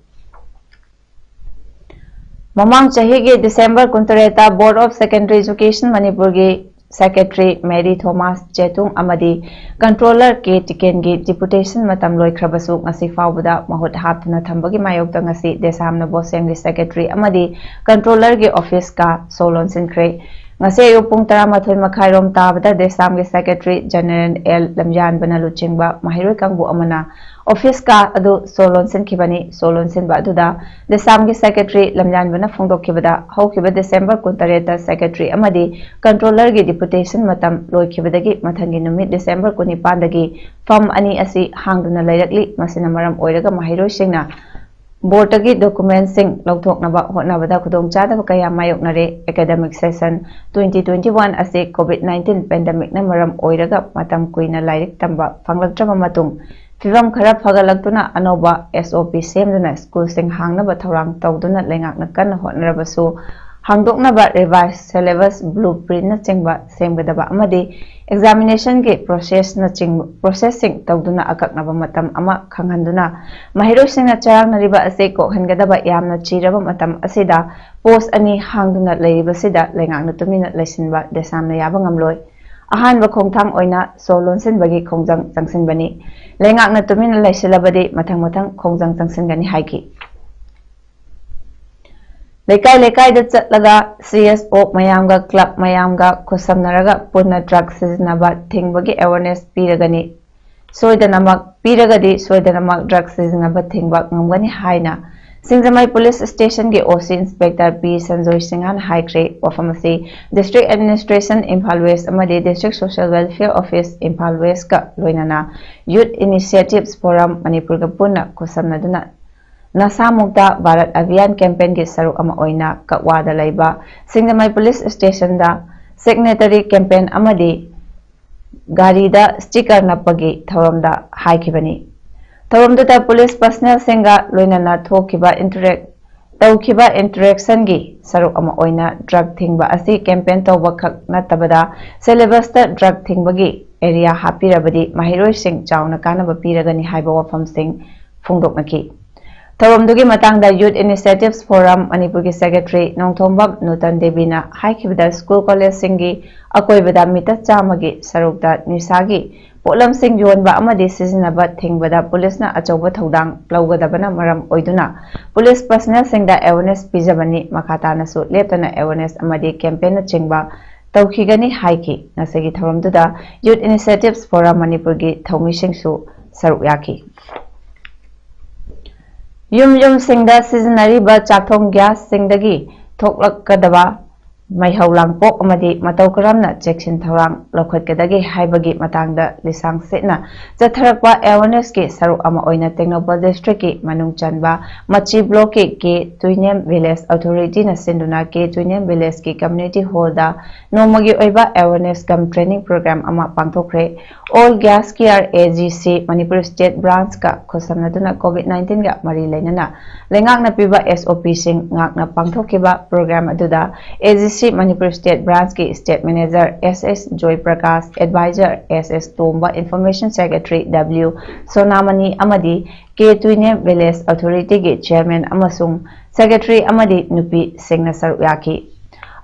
ꯃꯃꯥꯡ ꯆꯍꯤꯒꯤ December ꯀꯨꯟꯇꯔꯦꯠꯇ Board of Secondary Education ꯃꯅꯤꯄꯨꯔꯒꯤ Secretary ꯃꯦꯔꯤ ꯊꯣꯃꯥꯁ ꯆꯦꯇꯨꯡ ꯑꯃꯗꯤ Controller ꯀꯦ ꯇꯤꯀꯦꯟꯒꯤ deputation ꯃꯇꯝ ꯂꯣꯏꯈ꯭ꯔꯕꯁꯨ ꯉꯁꯤ ꯐꯥꯎꯕꯗ ꯃꯍꯨꯠ ꯍꯥꯞꯇꯨꯅ ꯊꯝꯕꯒꯤ ꯃꯥꯌꯣꯛꯇ ꯉꯁꯤ ꯗꯦꯁꯥꯝꯅ ꯕꯣꯁꯦꯝꯒꯤ Secretary ꯑꯃꯗꯤ Controllerꯒꯤ office ꯀꯥ ꯁꯣ ꯂꯣꯟꯁꯤꯟꯈ꯭ꯔꯦ꯫ ꯉꯁꯤ ꯑꯌꯨꯛ ꯄꯨꯡ ꯇꯔꯥꯃꯥꯊꯣꯏ ꯃꯈꯥꯏꯔꯣꯝ ꯇꯥꯕꯗ ꯗꯦꯁꯥꯝꯒꯤ Secretary General ꯑꯦꯜ ꯂꯝꯖꯥꯟꯕꯅ ꯂꯨꯆꯤꯡꯕ ꯃꯍꯩꯔꯣꯏ ꯀꯥꯡꯕꯨ ꯑꯃꯅ office ꯀꯥ ꯑꯗꯨ ꯁꯣ ꯂꯣꯟꯁꯤꯟꯈꯤꯕꯅꯤ꯫ ꯁꯣ ꯂꯣꯟꯁꯤꯟꯕ ꯑꯗꯨꯗ ꯗꯦꯁꯥꯝꯒꯤ Secretary ꯂꯝꯖꯥꯟꯕꯅ ꯐꯣꯡꯗꯣꯛꯈꯤꯕꯗ, ꯍꯧꯈꯤꯕ December ꯀꯨꯟꯇꯔꯦꯠꯇ Secretary ꯑꯃꯗꯤ Controllerꯒꯤ deputation ꯃꯇꯝ ꯂꯣꯏꯈꯤꯕꯗꯒꯤ ꯃꯊꯪꯒꯤ ꯅꯨꯃꯤꯠ December ꯀꯨꯟꯅꯤꯄꯥꯟꯗꯒꯤ ꯐꯝ ꯑꯅꯤ ꯑꯁꯤ ꯍꯥꯡꯗꯨꯅ ꯂꯩꯔꯛꯂꯤ꯫ ꯃꯁꯤꯅ ꯃꯔꯝ ꯑꯣꯏꯔꯒ ꯃꯍꯩꯔꯣꯏꯁꯤꯡꯅ boardꯇꯒꯤ documentꯁꯤꯡ ꯂꯧꯊꯣꯛꯅꯕ ꯍꯣꯠꯅꯕꯗ ꯈꯨꯗꯣꯡꯆꯥꯗꯕ ꯀꯌꯥ ꯃꯥꯌꯣꯛꯅꯔꯦ꯫ Academic session twenty twenty-one ꯑꯁꯤ COVID nineteen pandemicꯅ ꯃꯔꯝ ꯑꯣꯏꯔꯒ ꯃꯇꯝ ꯀꯨꯏꯅ ꯂꯥꯏꯔꯤꯛ ꯇꯝꯕ ꯐꯪꯂꯛꯇ꯭ꯔꯕ ꯃꯇꯨꯡ, ꯐꯤꯚꯝ ꯈꯔ ꯐꯒꯠꯂꯛꯇꯨꯅ ꯑꯅꯧꯕ S O P ꯁꯦꯝꯗꯨꯅ schoolꯁꯤꯡ ꯍꯥꯡꯅꯕ ꯊꯧꯔꯥꯡ ꯇꯧꯗꯨꯅ ꯂꯩꯉꯥꯛꯅ ꯀꯟꯅ ꯍꯣꯠꯅꯔꯕꯁꯨ, ꯍꯥꯡꯗꯣꯛꯅꯕ revised syllabus, blueprintꯅꯆꯤꯡꯕ ꯁꯦꯝꯒꯗꯕ ꯑꯃꯗꯤ examinationꯒꯤ processꯅꯆꯤꯡꯕ processꯁꯤꯡ ꯇꯧꯗꯨꯅ ꯑꯀꯛꯅꯕ ꯃꯇꯝ ꯑꯃ ꯈꯪꯍꯟꯗꯨꯅ ꯃꯍꯩꯔꯣꯏꯁꯤꯡꯅ ꯆꯔꯥꯡꯅꯔꯤꯕ ꯑꯁꯤ ꯀꯣꯛꯍꯟꯒꯗꯕ ꯌꯥꯝꯅ ꯆꯤꯔꯕ ꯃꯇꯝ ꯑꯁꯤꯗ post ꯑꯅꯤ ꯍꯥꯡꯗꯨꯅ ꯂꯩꯔꯤꯕꯁꯤꯗ ꯂꯩꯉꯥꯛꯅ ꯇꯨꯃꯤꯟꯅ ꯂꯩꯁꯤꯟꯕ ꯗꯦꯁꯥꯝꯅ ꯌꯥꯕ ꯉꯝꯂꯣꯏ꯫ ꯑꯍꯥꯟꯕ ꯈꯣꯡꯊꯥꯡ ꯑꯣꯏꯅ ꯁꯣ ꯂꯣꯟꯁꯤꯟꯕꯒꯤ ꯈꯣꯡꯖꯪ ꯆꯪꯁꯤꯟꯕꯅꯤ꯫ ꯂꯩꯉꯥꯛꯅ ꯇꯨꯃꯤꯟꯅ ꯂꯩꯁꯤꯜꯂꯕꯗꯤ ꯃꯊꯪ ꯃꯊꯪ ꯈꯣꯡꯖꯪ ꯆꯪꯁꯤꯟꯒꯅꯤ ꯍꯥꯏꯈꯤ꯫ ꯂꯩꯀꯥꯏ ꯂꯩꯀꯥꯏꯗ ꯆꯠꯂꯒ C S O ꯃꯌꯥꯝꯒ club ꯃꯌꯥꯝꯒ ꯈꯨꯠꯁꯝꯅꯔꯒ ꯄꯨꯟꯅ drug ꯁꯤꯖꯤꯟꯅꯕ ꯊꯤꯡꯕꯒꯤ awareness ꯄꯤꯔꯒꯅꯤ꯫ ꯁꯣꯏꯗꯅꯃꯛ ꯄꯤꯔꯒꯗꯤ ꯁꯣꯏꯗꯅꯃꯛ drug ꯁꯤꯖꯤꯟꯅꯕ ꯊꯤꯡꯕ ꯉꯝꯒꯅꯤ ꯍꯥꯏꯅ ꯁꯤꯡꯖꯃꯩ police stationꯒꯤ O C inspector P Sanjoy ꯁꯤꯡꯍꯅ ꯍꯥꯏꯈ꯭ꯔꯦ꯫ ꯋꯥꯐꯝ ꯑꯁꯤ district administration, Imphal West ꯑꯃꯗꯤ district social welfare office, Imphal Westꯀ ꯂꯣꯏꯅꯅ Youth Initiatives Forum ꯃꯅꯤꯄꯨꯔꯒ ꯄꯨꯟꯅ ꯈꯨꯠꯁꯝꯅꯗꯨꯅ ꯅꯁꯥ ꯃꯨꯛꯇ ꯚꯥꯔꯠ ꯑꯚꯤꯌꯥꯟ campaignꯒꯤ ꯁꯔꯨꯛ ꯑꯃ ꯑꯣꯏꯅ ꯀꯛꯋꯥꯗ ꯂꯩꯕ ꯁꯤꯡꯖꯃꯩ police stationꯗ signatory campaign ꯑꯃꯗꯤ ꯒꯥꯔꯤꯗ sticker ꯅꯞꯄꯒꯤ ꯊꯧꯔꯝꯗ ꯍꯥꯏꯈꯤꯕꯅꯤ꯫ ꯊꯧꯔꯝꯗꯨꯗ police personnelꯁꯤꯡꯒ ꯂꯣꯏꯅꯅ ꯊꯣꯛꯈꯤꯕ interact ꯇꯧꯈꯤꯕ interactionꯒꯤ ꯁꯔꯨꯛ ꯑꯃ ꯑꯣꯏꯅ drug ꯊꯤꯡꯕ ꯑꯁꯤ campaign ꯇꯧꯕ ꯈꯛ ꯅꯠꯇꯕꯗ syllabusꯇ drug ꯊꯤꯡꯕꯒꯤ area ꯍꯥꯞꯄꯤꯔꯕꯗꯤ ꯃꯍꯩꯔꯣꯏꯁꯤꯡ ꯆꯥꯎꯅ ꯀꯥꯟꯅꯕ ꯄꯤꯔꯒꯅꯤ ꯍꯥꯏꯕ ꯋꯥꯐꯝꯁꯤꯡ ꯐꯣꯡꯗꯣꯛꯅꯈꯤ꯫ ꯊꯧꯔꯝꯗꯨꯒꯤ ꯃꯇꯥꯡꯗ Youth Initiatives Forum ꯃꯅꯤꯄꯨꯔꯒꯤ secretary ꯅꯣꯡꯊꯣꯝꯕꯝ ꯅꯨꯇꯟ ꯗꯦꯕꯤꯅ ꯍꯥꯏꯈꯤꯕꯗ school collegeꯁꯤꯡꯒꯤ ꯑꯀꯣꯏꯕꯗ meter ꯆꯥꯝꯃꯒꯤ ꯁꯔꯨꯛꯇ ꯅꯤꯁꯥꯒꯤ ꯄꯣꯠꯂꯝꯁꯤꯡ ꯌꯣꯟꯕ ꯑꯃꯗꯤ ꯁꯤꯖꯤꯟꯅꯕ ꯊꯤꯡꯕꯗ policeꯅ ꯑꯆꯧꯕ ꯊꯧꯗꯥꯡ ꯂꯧꯒꯗꯕꯅ ꯃꯔꯝ ꯑꯣꯏꯗꯨꯅ police personnelꯁꯤꯡꯗ awareness ꯄꯤꯖꯕꯅꯤ꯫ ꯃꯈꯥ ꯇꯥꯅꯁꯨ ꯂꯦꯞꯇꯅ awareness ꯑꯃꯗꯤ campaignꯅꯆꯤꯡꯕ ꯇꯧꯈꯤꯒꯅꯤ ꯍꯥꯏꯈꯤ꯫ ꯉꯁꯤꯒꯤ ꯊꯧꯔꯝꯗꯨꯗ Youth Initiatives Forum ꯃꯅꯤꯄꯨꯔꯒꯤ ꯊꯧꯃꯤꯁꯤꯡꯁꯨ ꯁꯔꯨꯛ ꯌꯥꯈꯤ꯫ ꯌꯨꯝ ꯌꯨꯝꯁꯤꯡꯗ ꯁꯤꯖꯤꯟꯅꯔꯤꯕ ꯆꯥꯛꯊꯣꯡ gasꯁꯤꯡꯗꯒꯤ ꯊꯣꯛꯂꯛꯀꯗꯕ ꯃꯩꯍꯧ ꯂꯥꯡꯄꯣꯛ ꯑꯃꯗꯤ ꯃꯇꯧ ꯀꯔꯝꯅ ꯆꯦꯛꯁꯤꯟ ꯊꯧꯔꯥꯡ ꯂꯧꯈꯠꯀꯗꯒꯦ ꯍꯥꯏꯕꯒꯤ ꯃꯇꯥꯡꯗ ꯂꯤꯁꯥꯡ ꯁꯤꯠꯅ ꯆꯠꯊꯔꯛꯄ awareness ꯀꯤ ꯁꯔꯨꯛ ꯑꯃ ꯑꯣꯏꯅ ꯇꯦꯡꯅꯧꯄꯜ district ꯀꯤ ꯃꯅꯨꯡ ꯆꯟꯕ ꯃꯆꯤ block ꯀꯤ K ꯇꯨꯏꯅꯦꯝ village authority ꯅ ꯁꯤꯟꯗꯨꯅ K ꯇꯨꯏꯅꯦꯝ village ꯀꯤ community hall ꯗ ꯅꯣꯡꯃꯒꯤ ꯑꯣꯏꯕ awareness cum training program ꯑꯃ ꯄꯥꯡꯊꯣꯛꯈ꯭ꯔꯦ꯫ All Gas Care A G C Manipur State Branch ꯀ ꯈꯨꯠꯁꯝꯅꯗꯨꯅ COVID nineteen ꯒ ꯃꯔꯤ ꯂꯩꯅꯅ ꯂꯩꯉꯥꯛꯅ ꯄꯤꯕ S O P ꯁꯤꯡ ꯉꯥꯛꯅ ꯄꯥꯡꯊꯣꯛꯈꯤꯕ program ꯑꯗꯨꯗ A G Cꯃꯅꯤꯄꯨꯔ State Branch ꯀꯤ State Manager S S ꯖꯣꯏ ꯄ꯭ꯔꯀꯥꯁ, Advisor S S ꯇꯣꯝꯕ, Information Secretary W ꯁꯣꯅꯥꯃꯅꯤ ꯑꯃꯗꯤ K ꯇꯨꯏꯅꯦꯝ Village Authority ꯒꯤ Chairman ꯑꯃꯁꯨꯡ Secretary ꯑꯃꯗꯤ ꯅꯨꯄꯤꯁꯤꯡꯅ ꯁꯔꯨꯛ ꯌꯥꯈꯤ꯫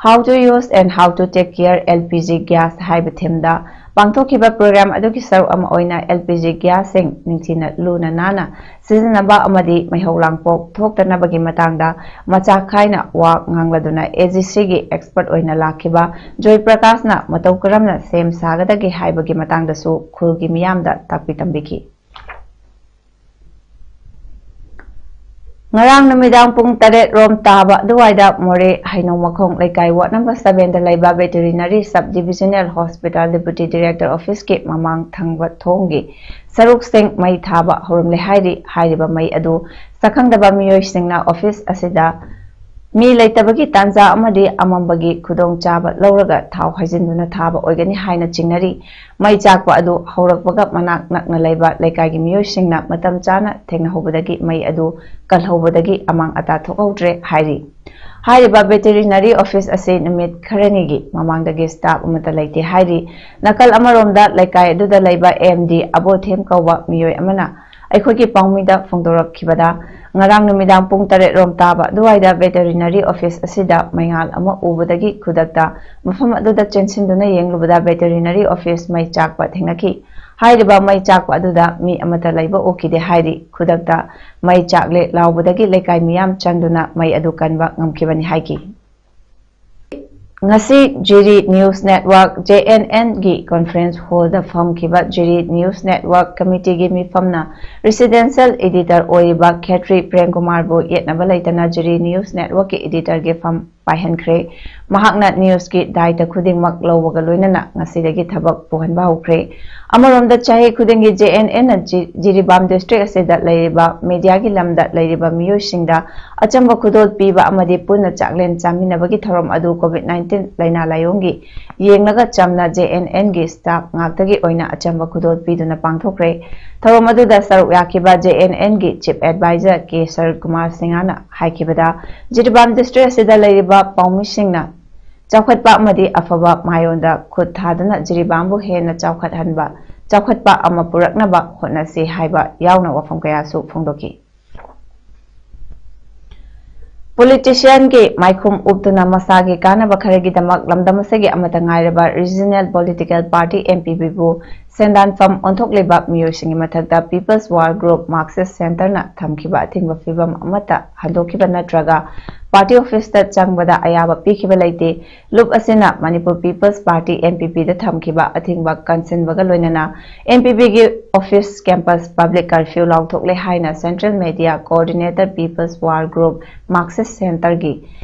How to use and how to take care L P G gas ꯍꯥꯏꯕ theme ꯗ ꯄꯥꯡꯊꯣꯛꯈꯤꯕ program ꯑꯗꯨꯒꯤ ꯁꯔꯨꯛ ꯑꯃ ꯑꯣꯏꯅ L P G gas ꯁꯤꯡ ꯅꯤꯡꯊꯤꯅ ꯂꯨꯅ ꯅꯥꯟꯅ ꯁꯤꯖꯤꯟꯅꯕ ꯑꯃꯗꯤ ꯃꯩꯍꯧ ꯂꯥꯡꯄꯣꯛ ꯊꯣꯛꯇꯅꯕꯒꯤ ꯃꯇꯥꯡꯗ ꯃꯆꯥꯛ ꯈꯥꯏꯅ ꯋꯥ ꯉꯥꯡꯂꯗꯨꯅ A G C ꯒꯤ expert ꯑꯣꯏꯅ ꯂꯥꯛꯈꯤꯕ ꯖꯣꯏ ꯄ꯭ꯔꯀꯥꯁꯅ ꯃꯇꯧ ꯀꯔꯝꯅ ꯁꯦꯝ ꯁꯥꯒꯗꯒꯦ ꯍꯥꯏꯕꯒꯤ ꯃꯇꯥꯡꯗꯁꯨ ꯈꯨꯜꯒꯤ ꯃꯤꯌꯥꯝꯗ ꯇꯥꯛꯄꯤ ꯇꯝꯕꯤꯈꯤ꯫ ꯉꯔꯥꯡ ꯅꯨꯃꯤꯗꯥꯡ ꯄꯨꯡ ꯇꯔꯦꯠ ꯔꯣꯝ ꯇꯥꯕ ꯑꯗꯨꯋꯥꯏꯗ ꯃꯣꯔꯦ ꯍꯩꯅꯧ ꯃꯈꯣꯡ ꯂꯩꯀꯥꯏ ward number seven ꯗ ꯂꯩꯕ Veterinary Sub Divisional Hospital Deputy Director Office ꯀꯤ ꯃꯃꯥꯡ ꯊꯪꯕ ꯊꯣꯡꯒꯤ ꯁꯔꯨꯛꯁꯤꯡ ꯃꯩ ꯊꯥꯕ ꯍꯧꯔꯝꯂꯦ ꯍꯥꯏꯔꯤ꯫ ꯍꯥꯏꯔꯤꯕ ꯃꯩ ꯑꯗꯨ ꯁꯛꯈꯪꯗꯕ ꯃꯤꯑꯣꯏꯁꯤꯡꯅ office ꯑꯁꯤꯗ ꯃꯤ ꯂꯩꯇꯕꯒꯤ ꯇꯥꯟꯖꯥ ꯑꯃꯗꯤ ꯑꯃꯝꯕꯒꯤ ꯈꯨꯗꯣꯡꯆꯥꯕ ꯂꯧꯔꯒ ꯊꯥꯎ ꯍꯩꯖꯤꯟꯗꯨꯅ ꯊꯥꯕ ꯑꯣꯏꯒꯅꯤ ꯍꯥꯏꯅ ꯆꯤꯡꯅꯔꯤ꯫ ꯃꯩ ꯆꯥꯛꯄ ꯑꯗꯨ ꯍꯧꯔꯛꯄꯒ ꯃꯅꯥꯛ ꯅꯛꯅ ꯂꯩꯕ ꯂꯩꯀꯥꯏꯒꯤ ꯃꯤꯑꯣꯏꯁꯤꯡꯅ ꯃꯇꯝ ꯆꯥꯅ ꯊꯦꯡꯅꯍꯧꯕꯗꯒꯤ ꯃꯩ ꯑꯗꯨ ꯀꯜꯍꯧꯕꯗꯒꯤ ꯑꯃꯥꯡ ꯑꯇꯥ ꯊꯣꯛꯍꯧꯗ꯭ꯔꯦ ꯍꯥꯏꯔꯤ꯫ ꯍꯥꯏꯔꯤꯕ Veterinary Office ꯑꯁꯤ ꯅꯨꯃꯤꯠ ꯈꯔꯅꯤꯒꯤ ꯃꯃꯥꯡꯗꯒꯤ staff ꯑꯃꯠꯇ ꯂꯩꯇꯦ ꯍꯥꯏꯔꯤ꯫ ꯅꯥꯀꯜ ꯑꯃꯔꯣꯝꯗ ꯂꯩꯀꯥꯏ ꯑꯗꯨꯗ ꯂꯩꯕ M D ꯑꯕꯣꯊꯦꯝ ꯀꯧꯕ ꯃꯤꯑꯣꯏ ꯑꯃꯅ ꯑꯩꯈꯣꯏꯒꯤ ꯄꯥꯎꯃꯤꯗ ꯐꯣꯡꯗꯣꯔꯛꯈꯤꯕꯗ, ꯉꯔꯥꯡ ꯅꯨꯃꯤꯗꯥꯡ ꯄꯨꯡ ꯇꯔꯦꯠ ꯔꯣꯝ ꯇꯥꯕ ꯑꯗꯨꯋꯥꯏꯗ Veterinary Office ꯑꯁꯤꯗ ꯃꯩꯉꯥꯜ ꯑꯃ ꯎꯕꯗꯒꯤ ꯈꯨꯗꯛꯇ ꯃꯐꯝ ꯑꯗꯨꯗ ꯆꯦꯟꯁꯤꯟꯗꯨꯅ ꯌꯦꯡꯂꯨꯕꯗ Veterinary Office ꯃꯩ ꯆꯥꯛꯄ ꯊꯦꯡꯅꯈꯤ꯫ ꯍꯥꯏꯔꯤꯕ ꯃꯩ ꯆꯥꯛꯄ ꯑꯗꯨꯗ ꯃꯤ ꯑꯃꯠꯇ ꯂꯩꯕ ꯎꯈꯤꯗꯦ ꯍꯥꯏꯔꯤ꯫ ꯈꯨꯗꯛꯇ "ꯃꯩ ꯆꯥꯛꯂꯦ" ꯂꯥꯎꯕꯗꯒꯤ ꯂꯩꯀꯥꯏ ꯃꯤꯌꯥꯝ ꯆꯪꯗꯨꯅ ꯃꯩ ꯑꯗꯨ ꯀꯟꯕ ꯉꯝꯈꯤꯕꯅꯤ ꯍꯥꯏꯈꯤ꯫ ꯉꯁꯤ ꯖꯤꯔꯤ News Network, J N N ꯒꯤ conference hall ꯗ ꯐꯝꯈꯤꯕ ꯖꯤꯔꯤ News Network committee ꯒꯤ ꯃꯤꯐꯝꯅ residential editor ꯑꯣꯏꯔꯤꯕ ꯈꯦꯇ꯭ꯔꯤ ꯄ꯭ꯔꯦꯝꯀꯨꯃꯥꯔꯕꯨ ꯌꯦꯠꯅꯕ ꯂꯩꯇꯅ ꯖꯤꯔꯤ News Network ꯀꯤ editor ꯒꯤ ꯐꯝ ꯄꯥꯏꯍꯟꯈ꯭ꯔꯦ꯫ ꯃꯍꯥꯛꯅ ꯅ꯭ꯌꯨꯁꯀꯤ ꯗꯥꯏꯇ ꯈꯨꯗꯤꯡꯃꯛ ꯂꯧꯕꯒ ꯂꯣꯏꯅꯅ ꯉꯁꯤꯗꯒꯤ ꯊꯕꯛ ꯄꯨꯍꯟꯕ ꯍꯧꯈ꯭ꯔꯦ꯫ ꯑꯃꯔꯣꯝꯗ, ꯆꯍꯤ ꯈꯨꯗꯤꯡꯒꯤ ꯖꯦ ꯑꯦꯟ ꯑꯦꯟꯅ ꯖꯤ-, ꯖꯤꯔꯤꯕꯥꯝ ꯗꯤꯁꯇ꯭ꯔꯤꯛ ꯑꯁꯤꯗ ꯂꯩꯔꯤꯕ ꯃꯦꯗꯤꯌꯥꯒꯤ ꯂꯝꯗ ꯂꯩꯔꯤꯕ ꯃꯤꯑꯣꯏꯁꯤꯡꯗ ꯑꯆꯝꯕ ꯈꯨꯗꯣꯜ ꯄꯤꯕ ꯑꯃꯗꯤ ꯄꯨꯟꯅ ꯆꯥꯛꯂꯦꯟ ꯆꯥꯃꯤꯟꯅꯕꯒꯤ ꯊꯧꯔꯝ ꯑꯗꯨ ꯀꯣꯚꯤꯗ ꯅꯥꯏꯟꯇꯤꯟ ꯂꯥꯏꯅꯥ ꯂꯥꯏꯑꯣꯡꯒꯤ ꯌꯦꯡꯂꯒ ꯆꯝꯅ ꯖꯦ ꯑꯦꯟ ꯑꯦꯟꯒꯤ ꯁ꯭ꯇꯥꯐ ꯉꯥꯛꯇꯒꯤ ꯑꯣꯏꯅ ꯑꯆꯝꯕ ꯈꯨꯗꯣꯜ ꯄꯤꯗꯨꯅ ꯄꯥꯡꯊꯣꯛꯈ꯭ꯔꯦ꯫ ꯊꯧꯔꯝ ꯑꯗꯨꯗ ꯁꯔꯨꯛ ꯌꯥꯈꯤꯕ ꯖꯦ ꯑꯦꯟ ꯑꯦꯟꯒꯤ ꯆꯤꯐ ꯑꯦꯗꯚꯥꯏꯖꯔ ꯀꯦ ꯁꯔꯠ ꯀꯨꯃꯥꯔ ꯁꯤꯡꯍꯅ ꯍꯥꯏꯈꯤꯕꯗ, ꯖꯤꯔꯤꯕꯥꯝ ꯗꯤꯁꯇ꯭ꯔꯤꯛ ꯑꯁꯤꯗ ꯂꯩꯔꯤꯕ ꯄꯥꯎꯃꯤꯁꯤꯡꯅ ꯆꯥꯎꯈꯠꯄ ꯑꯃꯗꯤ ꯑꯐꯕ ꯃꯥꯏꯑꯣꯟꯗ ꯈꯨꯠ ꯊꯥꯗꯨꯅ ꯖꯤꯔꯤꯕꯥꯝꯕꯨ ꯍꯦꯟꯅ ꯆꯥꯎꯈꯠꯍꯟꯕ, ꯆꯥꯎꯈꯠꯄ ꯑꯃ ꯄꯨꯔꯛꯅꯕ ꯍꯣꯠꯅꯁꯤ ꯍꯥꯏꯕ ꯌꯥꯎꯅ ꯋꯥꯐꯝ ꯀꯌꯥꯁꯨ ꯐꯣꯡꯗꯣꯛꯈꯤ꯫ ꯄꯣꯂꯤꯇꯤꯁꯤꯌꯥꯟꯒꯤ ꯃꯥꯏꯈꯨꯝ ꯎꯞꯇꯨꯅ ꯃꯁꯥꯒꯤ ꯀꯥꯟꯅꯕ ꯈꯔꯒꯤꯗꯃꯛ ꯂꯝꯗꯝ ꯑꯁꯤꯒꯤ ꯑꯃꯠꯇ ꯉꯥꯏꯔꯕ regional political party M P ꯄꯤꯕꯨ ꯁꯦꯟꯗꯥꯟꯐꯝ ꯑꯣꯟꯊꯣꯛꯂꯤꯕ ꯃꯤꯑꯣꯏꯁꯤꯡꯒꯤ ꯃꯊꯛꯇ ꯄꯤꯄꯜꯁ ꯋꯥꯔ ꯒ꯭ꯔꯨꯞ ꯃꯥꯔꯛꯁꯤꯁ ꯁꯦꯟꯇꯔꯅ ꯊꯝꯈꯤꯕ ꯑꯊꯤꯡꯕ ꯐꯤꯕꯝ ꯑꯃꯠꯇ ꯍꯟꯗꯣꯛꯈꯤꯕ ꯅꯠꯇ꯭ꯔꯒ ꯄꯥꯔꯇꯤ ꯑꯣꯐꯤꯁꯇ ꯆꯪꯕꯗ ꯑꯌꯥꯕ ꯄꯤꯈꯤꯕ ꯂꯩꯇꯦ꯫ ꯂꯨꯞ ꯑꯁꯤꯅ Manipur people's party M P ꯄꯤꯗ ꯊꯝꯈꯤꯕ ꯑꯊꯤꯡꯕ ꯀꯟꯁꯤꯟꯕꯒ ꯂꯣꯏꯅꯅ ꯑꯦꯝ ꯄꯤ ꯄꯤꯒꯤ ꯑꯣꯐꯤꯁ ꯀꯦꯝꯄꯁ ꯄꯕ꯭ꯂꯤꯛ ꯀꯔꯐ꯭ꯌꯨ ꯂꯥꯎꯊꯣꯛꯂꯦ ꯍꯥꯏꯅ central media coordinator people's war group Marxist ꯁꯦꯟꯇꯔꯒꯤ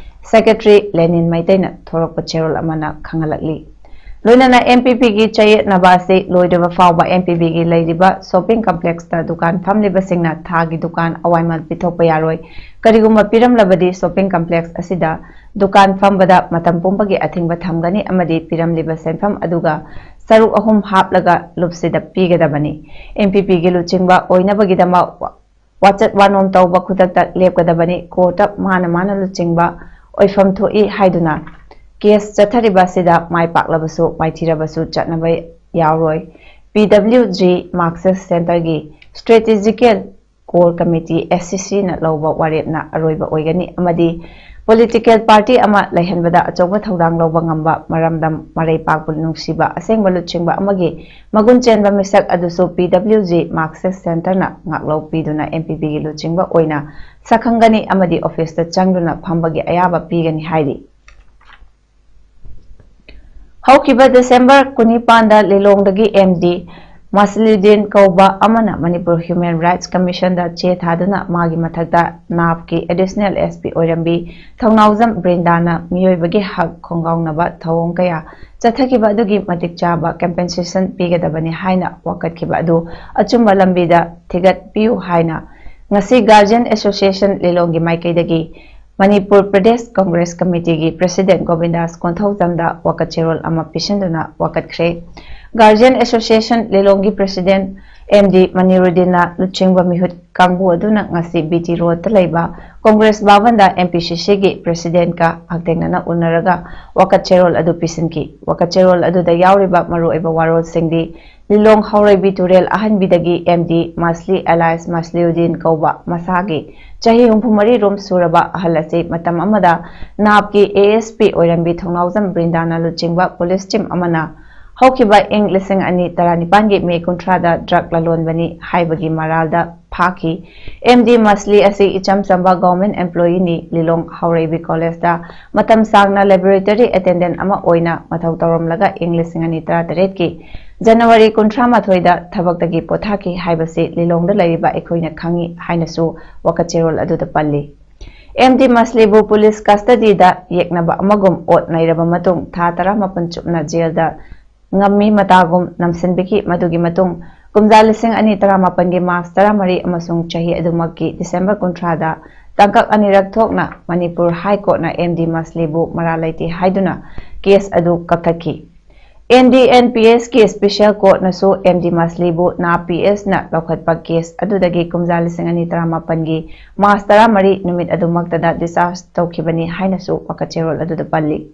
ꯁꯦꯀ꯭ꯔꯦꯇꯔꯤ ꯂꯦꯅꯤꯟ ꯃꯩꯇꯩꯅ ꯊꯣꯔꯛꯄ ꯆꯦꯔꯣꯜ ꯑꯃꯅ ꯈꯪꯍꯜꯂꯛꯂꯤ꯫ ꯂꯣꯏꯅꯅ ꯑꯦꯝ ꯄꯤ ꯄꯤꯒꯤ ꯆꯌꯦꯠꯅꯕ ꯑꯁꯤ ꯂꯣꯏꯗ꯭ꯔꯕ ꯐꯥꯎꯕ ꯑꯦꯝ ꯄꯤ ꯄꯤꯒꯤ ꯂꯩꯔꯤꯕ ꯁꯣꯞꯄꯤꯡ ꯀꯝꯄ꯭ꯂꯦꯛꯁꯇ ꯗꯨꯀꯥꯟ ꯐꯝꯂꯤꯕꯁꯤꯡꯅ ꯊꯥꯒꯤ ꯗꯨꯀꯥꯟ ꯑꯋꯥꯏꯃꯜ ꯄꯤꯊꯣꯛꯄ ꯌꯥꯔꯣꯏ꯫ ꯀꯔꯤꯒꯨꯝꯕ ꯄꯤꯔꯝꯂꯕꯗꯤ ꯁꯣꯞꯄꯤꯡ ꯀꯝꯄ꯭ꯂꯦꯛꯁ ꯑꯁꯤꯗ ꯗꯨꯀꯥꯟ ꯐꯝꯕꯗ ꯃꯇꯝ ꯄꯨꯝꯕꯒꯤ ꯑꯊꯤꯡꯕ ꯊꯝꯒꯅꯤ ꯑꯃꯗꯤ ꯄꯤꯔꯝꯂꯤꯕ ꯁꯦꯟꯐꯝ ꯑꯗꯨꯒ ꯁꯔꯨꯛ ꯑꯍꯨꯝ ꯍꯥꯞꯂꯒ ꯂꯨꯞꯁꯤꯗ ꯄꯤꯒꯗꯕꯅꯤ꯫ ꯑꯦꯝ ꯄꯤ ꯄꯤꯒꯤ ꯂꯨꯆꯤꯡꯕ ꯑꯣꯏꯅꯕꯒꯤꯗꯃꯛ ꯋꯥꯆꯠ ꯋꯥꯅꯣꯝ ꯇꯧꯕ ꯈꯨꯗꯛꯇ ꯂꯦꯞꯀꯗꯕꯅꯤ꯫ ꯀꯣꯔꯠꯇ ꯃꯥꯅ ꯃꯥꯅ ꯂꯨꯆꯤꯡꯕ ꯑꯣꯏꯐꯝ ꯊꯣꯛꯏ ꯍꯥꯏꯗꯨꯅ ꯀꯦꯁ ꯆꯠꯊꯔꯤꯕ ꯑꯁꯤꯗ ꯃꯥꯏ ꯄꯥꯛꯂꯕꯁꯨ ꯃꯥꯏꯊꯤꯔꯕꯁꯨ ꯆꯠꯅꯕ ꯌꯥꯎꯔꯣꯏ꯫ ꯄꯤ ꯗꯕ꯭ꯂꯤꯎ ꯖꯤ ꯃꯥꯔꯛꯁꯤꯁ ꯁꯦꯟꯇꯔꯒꯤ ꯁ꯭ꯇ꯭ꯔꯦꯇꯦꯖꯤꯀꯦꯜ ꯀꯣꯔ ꯀꯃꯤꯇꯤ, ꯑꯦꯁ ꯁꯤ ꯁꯤꯅ ꯂꯧꯕ ꯋꯥꯔꯦꯞꯅ ꯑꯔꯣꯏꯕ ꯑꯣꯏꯒꯅꯤ ꯑꯃꯗꯤ ꯄꯣꯂꯤꯇꯤꯀꯦꯜ ꯄꯥꯔꯇꯤ ꯑꯃ ꯂꯩꯍꯟꯕꯗ ꯑꯆꯧꯕ ꯊꯧꯗꯥꯡ ꯂꯧꯕ ꯉꯝꯕ, ꯃꯔꯝꯗꯝ, ꯃꯔꯩ ꯄꯥꯛꯄ ꯅꯨꯡꯁꯤꯕ ꯑꯁꯦꯡꯕ ꯂꯨꯆꯤꯡꯕ ꯑꯃꯒꯤ ꯃꯒꯨꯟ ꯆꯦꯟꯕ ꯃꯤꯁꯛ ꯑꯗꯨꯁꯨ ꯄꯤ ꯗꯕ꯭ꯂꯤꯎ ꯖꯤ ꯃꯥꯔꯛꯁꯤꯁ ꯁꯦꯟꯇꯔꯅ ꯉꯥꯛꯂꯧ ꯄꯤꯗꯨꯅ ꯑꯦꯝ ꯄꯤ ꯄꯤꯒꯤ ꯂꯨꯆꯤꯡꯕ ꯑꯣꯏꯅ ꯁꯛꯈꯪꯒꯅꯤ ꯑꯃꯗꯤ ꯑꯣꯐꯤꯁꯇ ꯆꯪꯗꯨꯅ ꯐꯝꯕꯒꯤ ꯑꯌꯥꯕ ꯄꯤꯒꯅꯤ ꯍꯥꯏꯔꯤ꯫ ꯍꯧꯈꯤꯕ ꯗꯤꯁꯦꯝꯕꯔ ꯀꯨꯟꯅꯤꯄꯥꯟꯗ ꯂꯤꯂꯣꯡꯗꯒꯤ ꯑꯦꯝ ꯗꯤ ꯃꯁꯂꯤꯗꯤꯟ ꯀꯧꯕ ꯑꯃꯅ ꯃꯅꯤꯄꯨꯔ Human Rights Commission ꯗ ꯆꯦ ꯊꯥꯗꯨꯅ ꯃꯥꯒꯤ ꯃꯊꯛꯇ ꯅꯥꯞꯀꯤ Additional S P ꯑꯣꯏꯔꯝꯕꯤ ꯊꯧꯅꯥꯎꯖꯝ ꯕ꯭ꯔꯤꯟꯗꯥꯅ ꯃꯤꯑꯣꯏꯕꯒꯤ ꯍꯛ ꯈꯣꯡꯒꯥꯎꯅꯕ ꯊꯧꯑꯣꯡ ꯀꯌꯥ ꯆꯠꯊꯈꯤꯕ ꯑꯗꯨꯒꯤ ꯃꯇꯤꯛ ꯆꯥꯕ compensation ꯄꯤꯒꯗꯕꯅꯤ ꯍꯥꯏꯅ ꯋꯥꯀꯠꯈꯤꯕ ꯑꯗꯨ ꯑꯆꯨꯝꯕ ꯂꯝꯕꯤꯗ ꯊꯤꯒꯠꯄꯤꯌꯨ ꯍꯥꯏꯅ ꯉꯁꯤ Guardian Association ꯂꯤꯂꯣꯡꯒꯤ ꯃꯥꯏꯀꯩꯗꯒꯤ ꯃꯅꯤꯄꯨꯔ ꯄ꯭ꯔꯗꯦꯁ ꯀꯪꯒ꯭ꯔꯦꯁ ꯀꯃꯤꯇꯤꯒꯤ President ꯒꯣꯕꯤꯟꯗꯥꯁ ꯀꯣꯟꯊꯧꯖꯝꯗ ꯋꯥꯀꯠ ꯆꯦꯔꯣꯜ ꯑꯃ ꯄꯤꯁꯤꯟꯗꯨꯅ ꯋꯥꯀꯠꯈ꯭ꯔꯦ꯫ Guardian Association ꯂꯤꯂꯣꯡꯒꯤ President M D ꯃꯅꯤꯔꯨꯗꯤꯟꯅ ꯂꯨꯆꯤꯡꯕ ꯃꯤꯍꯨꯠ ꯀꯥꯡꯕꯨ ꯑꯗꯨꯅ ꯉꯁꯤ B T Road ꯇ ꯂꯩꯕ Congress ꯚꯕꯟꯗ M P C C ꯒꯤ President ꯀ ꯍꯛꯊꯦꯡꯅꯅ ꯎꯅꯔꯒ ꯋꯥꯀꯠ ꯆꯦꯔꯣꯜ ꯑꯗꯨ ꯄꯤꯁꯤꯟꯈꯤ꯫ ꯋꯥꯀꯠ ꯆꯦꯔꯣꯜ ꯑꯗꯨꯗ ꯌꯥꯎꯔꯤꯕ ꯃꯔꯨꯑꯣꯏꯕ ꯋꯥꯔꯣꯜꯁꯤꯡꯗꯤ ꯂꯤꯂꯣꯡ ꯍꯥꯎꯔꯩꯕꯤ ꯇꯨꯔꯦꯜ ꯑꯍꯟꯕꯤꯗꯒꯤ M D ꯃꯁꯂꯤ alias ꯃꯁꯂꯤꯎꯗꯤꯟ ꯀꯧꯕ ꯃꯁꯥꯒꯤ ꯆꯍꯤ ꯍꯨꯝꯐꯨ ꯃꯔꯤ ꯔꯣꯝ ꯁꯨꯔꯕ ꯑꯍꯜ ꯑꯁꯤ ꯃꯇꯝ ꯑꯃꯗ ꯅꯥꯞꯀꯤ A S P ꯑꯣꯏꯔꯝꯕꯤ ꯊꯧꯅꯥꯎꯖꯝ ꯕ꯭ꯔꯤꯟꯗꯥꯅ ꯂꯨꯆꯤꯡꯕ police team ꯑꯃꯅ ꯍꯧꯈꯤꯕ ꯏꯪ ꯂꯤꯁꯤꯡ ꯑꯅꯤ ꯇꯔꯥꯅꯤꯄꯥꯟꯒꯤ May ꯀꯨꯟꯊ꯭ꯔꯥꯗ drug ꯂꯂꯣꯟꯕꯅꯤ ꯍꯥꯏꯕꯒꯤ ꯃꯔꯥꯜꯗ ꯐꯥꯈꯤ꯫ M D ꯃꯁꯂꯤ ꯑꯁꯤ ꯏꯆꯝ ꯆꯝꯕ government employee ꯅꯤ꯫ ꯂꯤꯂꯣꯡ ꯍꯥꯎꯔꯩꯕꯤ college ꯇ ꯃꯇꯝ ꯁꯥꯡꯅ laboratory attendant ꯑꯃ ꯑꯣꯏꯅ ꯃꯊꯧ ꯇꯧꯔꯝꯂꯒ ꯏꯪ ꯂꯤꯁꯤꯡ ꯑꯅꯤ ꯇꯔꯥꯇꯔꯦꯠꯀꯤ January ꯀꯨꯟꯊ꯭ꯔꯥ ꯃꯥꯊꯣꯏꯗ ꯊꯕꯛꯇꯒꯤ ꯄꯣꯊꯥꯈꯤ ꯍꯥꯏꯕꯁꯤ ꯂꯤꯂꯣꯡꯗ ꯂꯩꯔꯤꯕ ꯑꯩꯈꯣꯏꯅ ꯈꯪꯏ ꯍꯥꯏꯅꯁꯨ ꯋꯥꯀꯠ ꯆꯦꯔꯣꯜ ꯑꯗꯨꯗ ꯄꯜꯂꯤ꯫ M D ꯃꯁꯂꯤꯕꯨ police custody ꯗ ꯌꯦꯛꯅꯕ ꯑꯃꯒꯨꯝ ꯑꯣꯠ ꯅꯩꯔꯕ ꯃꯇꯨꯡ ꯊꯥ ꯇꯔꯥꯃꯥꯄꯟ ꯆꯨꯞꯅ jail ꯗ ꯉꯝꯃꯤ ꯃꯇꯥꯒꯨꯝ ꯅꯝꯁꯤꯟꯕꯤꯈꯤ꯫ ꯃꯗꯨꯒꯤ ꯃꯇꯨꯡ ꯀꯨꯝꯖꯥ ꯂꯤꯁꯤꯡ ꯑꯅꯤ ꯇꯔꯥꯃꯥꯄꯟꯒꯤ March ꯇꯔꯥꯃꯔꯤ ꯑꯃꯁꯨꯡ ꯆꯍꯤ ꯑꯗꯨꯃꯛꯀꯤ December ꯀꯨꯟꯊ꯭ꯔꯥꯗ ꯇꯥꯡꯀꯛ ꯑꯅꯤꯔꯛ ꯊꯣꯛꯅ ꯃꯅꯤꯄꯨꯔ High Court ꯅ M D ꯃꯁꯂꯤꯕꯨ ꯃꯔꯥꯜ ꯂꯩꯇꯦ ꯍꯥꯏꯗꯨꯅ case ꯑꯗꯨ ꯀꯛꯊꯠꯈꯤ꯫ N D N P S ꯀꯤ special court ꯅꯁꯨ M D ꯃꯁꯂꯤꯕꯨ ꯅꯥꯞ P S ꯅ ꯂꯧꯈꯠꯄ case ꯑꯗꯨꯗꯒꯤ ꯀꯨꯝꯖꯥ ꯂꯤꯁꯤꯡ ꯑꯅꯤ ꯇꯔꯥꯃꯥꯄꯟꯒꯤ March ꯇꯔꯥꯃꯔꯤ ꯅꯨꯃꯤꯠ ꯑꯗꯨꯃꯛꯇꯗ discharge ꯇꯧꯈꯤꯕꯅꯤ ꯍꯥꯏꯅꯁꯨ ꯋꯥꯀꯠ ꯆꯦꯔꯣꯜ ꯑꯗꯨꯗ ꯄꯜꯂꯤ꯫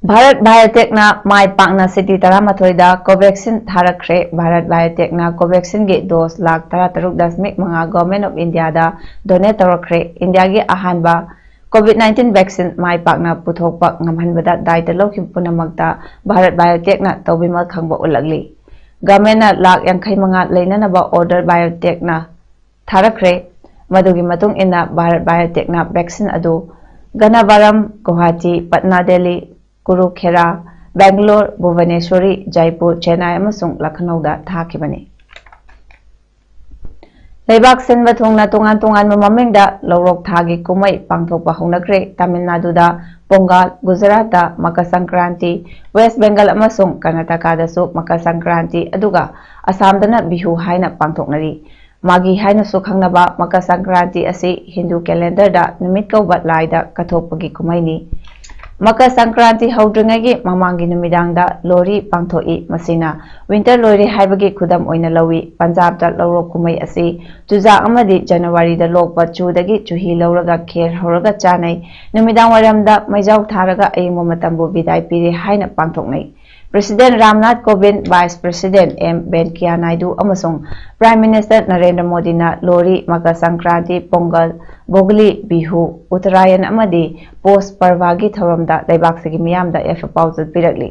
ꯚꯥꯔꯠ Biotech ꯅ ꯃꯥꯏ ꯄꯥꯛꯅ city ꯇꯔꯥꯃꯥꯊꯣꯏꯗ Covaxin ꯊꯥꯔꯛꯈ꯭ꯔꯦ꯫ ꯚꯥꯔꯠ Biotech ꯅ Covaxin ꯒꯤ dose ꯂꯥꯈ ꯇꯔꯥꯇꯔꯨꯛ ꯗꯁꯃꯤꯛ ꯃꯉꯥ Government of India the donate ꯇꯧꯔꯛꯈ꯭ꯔꯦ꯫ ꯏꯟꯗꯤꯌꯥꯒꯤ ꯑꯍꯥꯟꯕ COVID nineteen vaccine ꯃꯥꯏ ꯄꯥꯛꯅ ꯄꯨꯊꯣꯛꯄ ꯉꯝꯍꯟꯕꯗ ꯗꯥꯏꯇ ꯂꯧꯈꯤꯕ ꯄꯨꯝꯅꯃꯛꯇ ꯚꯥꯔꯠ Biotech ꯅ ꯇꯧꯕꯤꯃꯜ ꯈꯪꯕ ꯎꯠꯂꯛꯂꯤ꯫ Government ꯅ ꯂꯥꯈ ꯌꯥꯡꯈꯩ ꯃꯉꯥ ꯂꯩꯅꯅꯕ order Biotech ꯅ ꯊꯥꯔꯛꯈ꯭ꯔꯦ꯫ ꯃꯗꯨꯒꯤ ꯃꯇꯨꯡ ꯏꯟꯅ ꯚꯥꯔꯠ Biotech ꯅ vaccine ꯑꯗꯨ ꯒꯅꯥꯚꯥꯔꯝ, ꯒꯨꯋꯥꯍꯥꯇꯤ, ꯄꯠꯅꯥ, ꯗꯦꯜꯂꯤ, ꯀꯨꯔꯨꯈꯦꯔꯥ, ꯕꯦꯡꯒꯂꯣꯔ, ꯚꯨꯕꯅꯦꯁ꯭ꯋꯔꯤ, ꯖꯥꯏꯄꯨꯔ, ꯆꯦꯟꯅꯥꯏ ꯑꯃꯁꯨꯡ ꯂꯈꯅꯧꯗ ꯊꯥꯈꯤꯕꯅꯤ꯫ ꯂꯩꯕꯥꯛ ꯁꯤꯟꯕ ꯊꯨꯡꯅ ꯇꯣꯉꯥꯟ ꯇꯣꯉꯥꯟꯕ ꯃꯃꯤꯡꯗ ꯂꯧꯔꯣꯛ ꯊꯥꯒꯤ ꯀꯨꯝꯍꯩ ꯄꯥꯡꯊꯣꯛꯄ ꯍꯧꯅꯈ꯭ꯔꯦ꯫ ꯇꯥꯃꯤꯜ ꯅꯥꯗꯨꯗ ꯄꯣꯡꯒꯥꯜ, ꯒꯨꯖꯔꯥꯠꯇ ꯃꯀꯔ ꯁꯪꯀ꯭ꯔꯥꯟꯇꯤ, ꯋꯦꯁ ꯕꯦꯡꯒꯜ ꯑꯃꯁꯨꯡ ꯀꯔꯅꯥꯇꯀꯥꯗꯁꯨ ꯃꯀꯔ ꯁꯪꯀ꯭ꯔꯥꯟꯇꯤ, ꯑꯗꯨꯒ ꯑꯁꯥꯝꯗꯅ ꯕꯤꯍꯨ ꯍꯥꯏꯅ ꯄꯥꯡꯊꯣꯛꯅꯔꯤ꯫ ꯃꯥꯒꯤ ꯍꯥꯏꯅꯁꯨ ꯈꯪꯅꯕ ꯃꯀꯔ ꯁꯪꯀ꯭ꯔꯥꯟꯇꯤ ꯑꯁꯤ ꯍꯤꯟꯗꯨ ꯀꯦꯂꯦꯟꯗꯔꯗ ꯅꯨꯃꯤꯠ ꯀꯧꯕ ꯂꯥꯏꯗ ꯀꯠꯊꯣꯛꯄꯒꯤ ꯀꯨꯝꯍꯩꯅꯤ꯫ ꯃꯀꯔ ꯁꯪꯀ꯭ꯔꯥꯟꯇꯤ ꯍꯧꯗ꯭ꯔꯤꯉꯩꯒꯤ ꯃꯃꯥꯡꯒꯤ ꯅꯨꯃꯤꯗꯥꯡꯗ ꯂꯣꯔꯤ ꯄꯥꯡꯊꯣꯛꯏ꯫ ꯃꯁꯤꯅ ꯋꯤꯟꯇꯔ ꯂꯣꯏꯔꯦ ꯍꯥꯏꯕꯒꯤ ꯈꯨꯗꯝ ꯑꯣꯏꯅ ꯂꯧꯏ꯫ ꯄꯟꯖꯥꯕꯇ ꯂꯧꯔꯣꯛ ꯀꯨꯝꯍꯩ ꯑꯁꯤ ꯆꯨꯖꯥꯛ ꯑꯃꯗꯤ ꯖꯅꯋꯥꯔꯤꯗ ꯂꯣꯛꯄ ꯆꯨꯗꯒꯤ ꯆꯨꯍꯤ ꯂꯧꯔꯒ ꯈꯦꯔ ꯍꯧꯔꯒ ꯆꯥꯅꯩ꯫ ꯅꯨꯃꯤꯗꯥꯡ ꯋꯥꯏꯔꯝꯗ ꯃꯩꯖꯥꯎ ꯊꯥꯔꯒ ꯑꯌꯤꯡꯕ ꯃꯇꯝꯕꯨ ꯕꯤꯗꯥꯏ ꯄꯤꯔꯦ ꯍꯥꯏꯅ ꯄꯥꯡꯊꯣꯛꯅꯩ꯫ President Ramnath ꯀꯣꯕꯤꯟꯗ, vice president M ꯚꯦꯟꯀꯌꯥ Naidu ꯑꯃꯁꯨꯡ ꯄ꯭ꯔꯥꯏꯝ ꯃꯤꯅꯤꯁꯇꯔ ꯅꯔꯦꯟꯗ꯭ꯔ ꯃꯣꯗꯤꯅ ꯂꯣꯔꯤ, ꯃꯀꯔ ꯁꯪꯀ꯭ꯔꯥꯟꯇꯤ, ꯄꯣꯡꯒꯜ, ꯚꯣꯒꯂꯤ, ꯕꯤꯍꯨ, ꯎꯠꯇꯔꯥꯌꯟ ꯑꯃꯗꯤ ꯄꯣꯁ ꯄꯔꯕꯥꯒꯤ ꯊꯧꯔꯝꯗ ꯂꯩꯕꯥꯛꯁꯤꯒꯤ ꯃꯤꯌꯥꯝꯗ ꯌꯥꯏꯐ ꯄꯥꯎꯖꯦꯜ ꯄꯤꯔꯛꯂꯤ꯫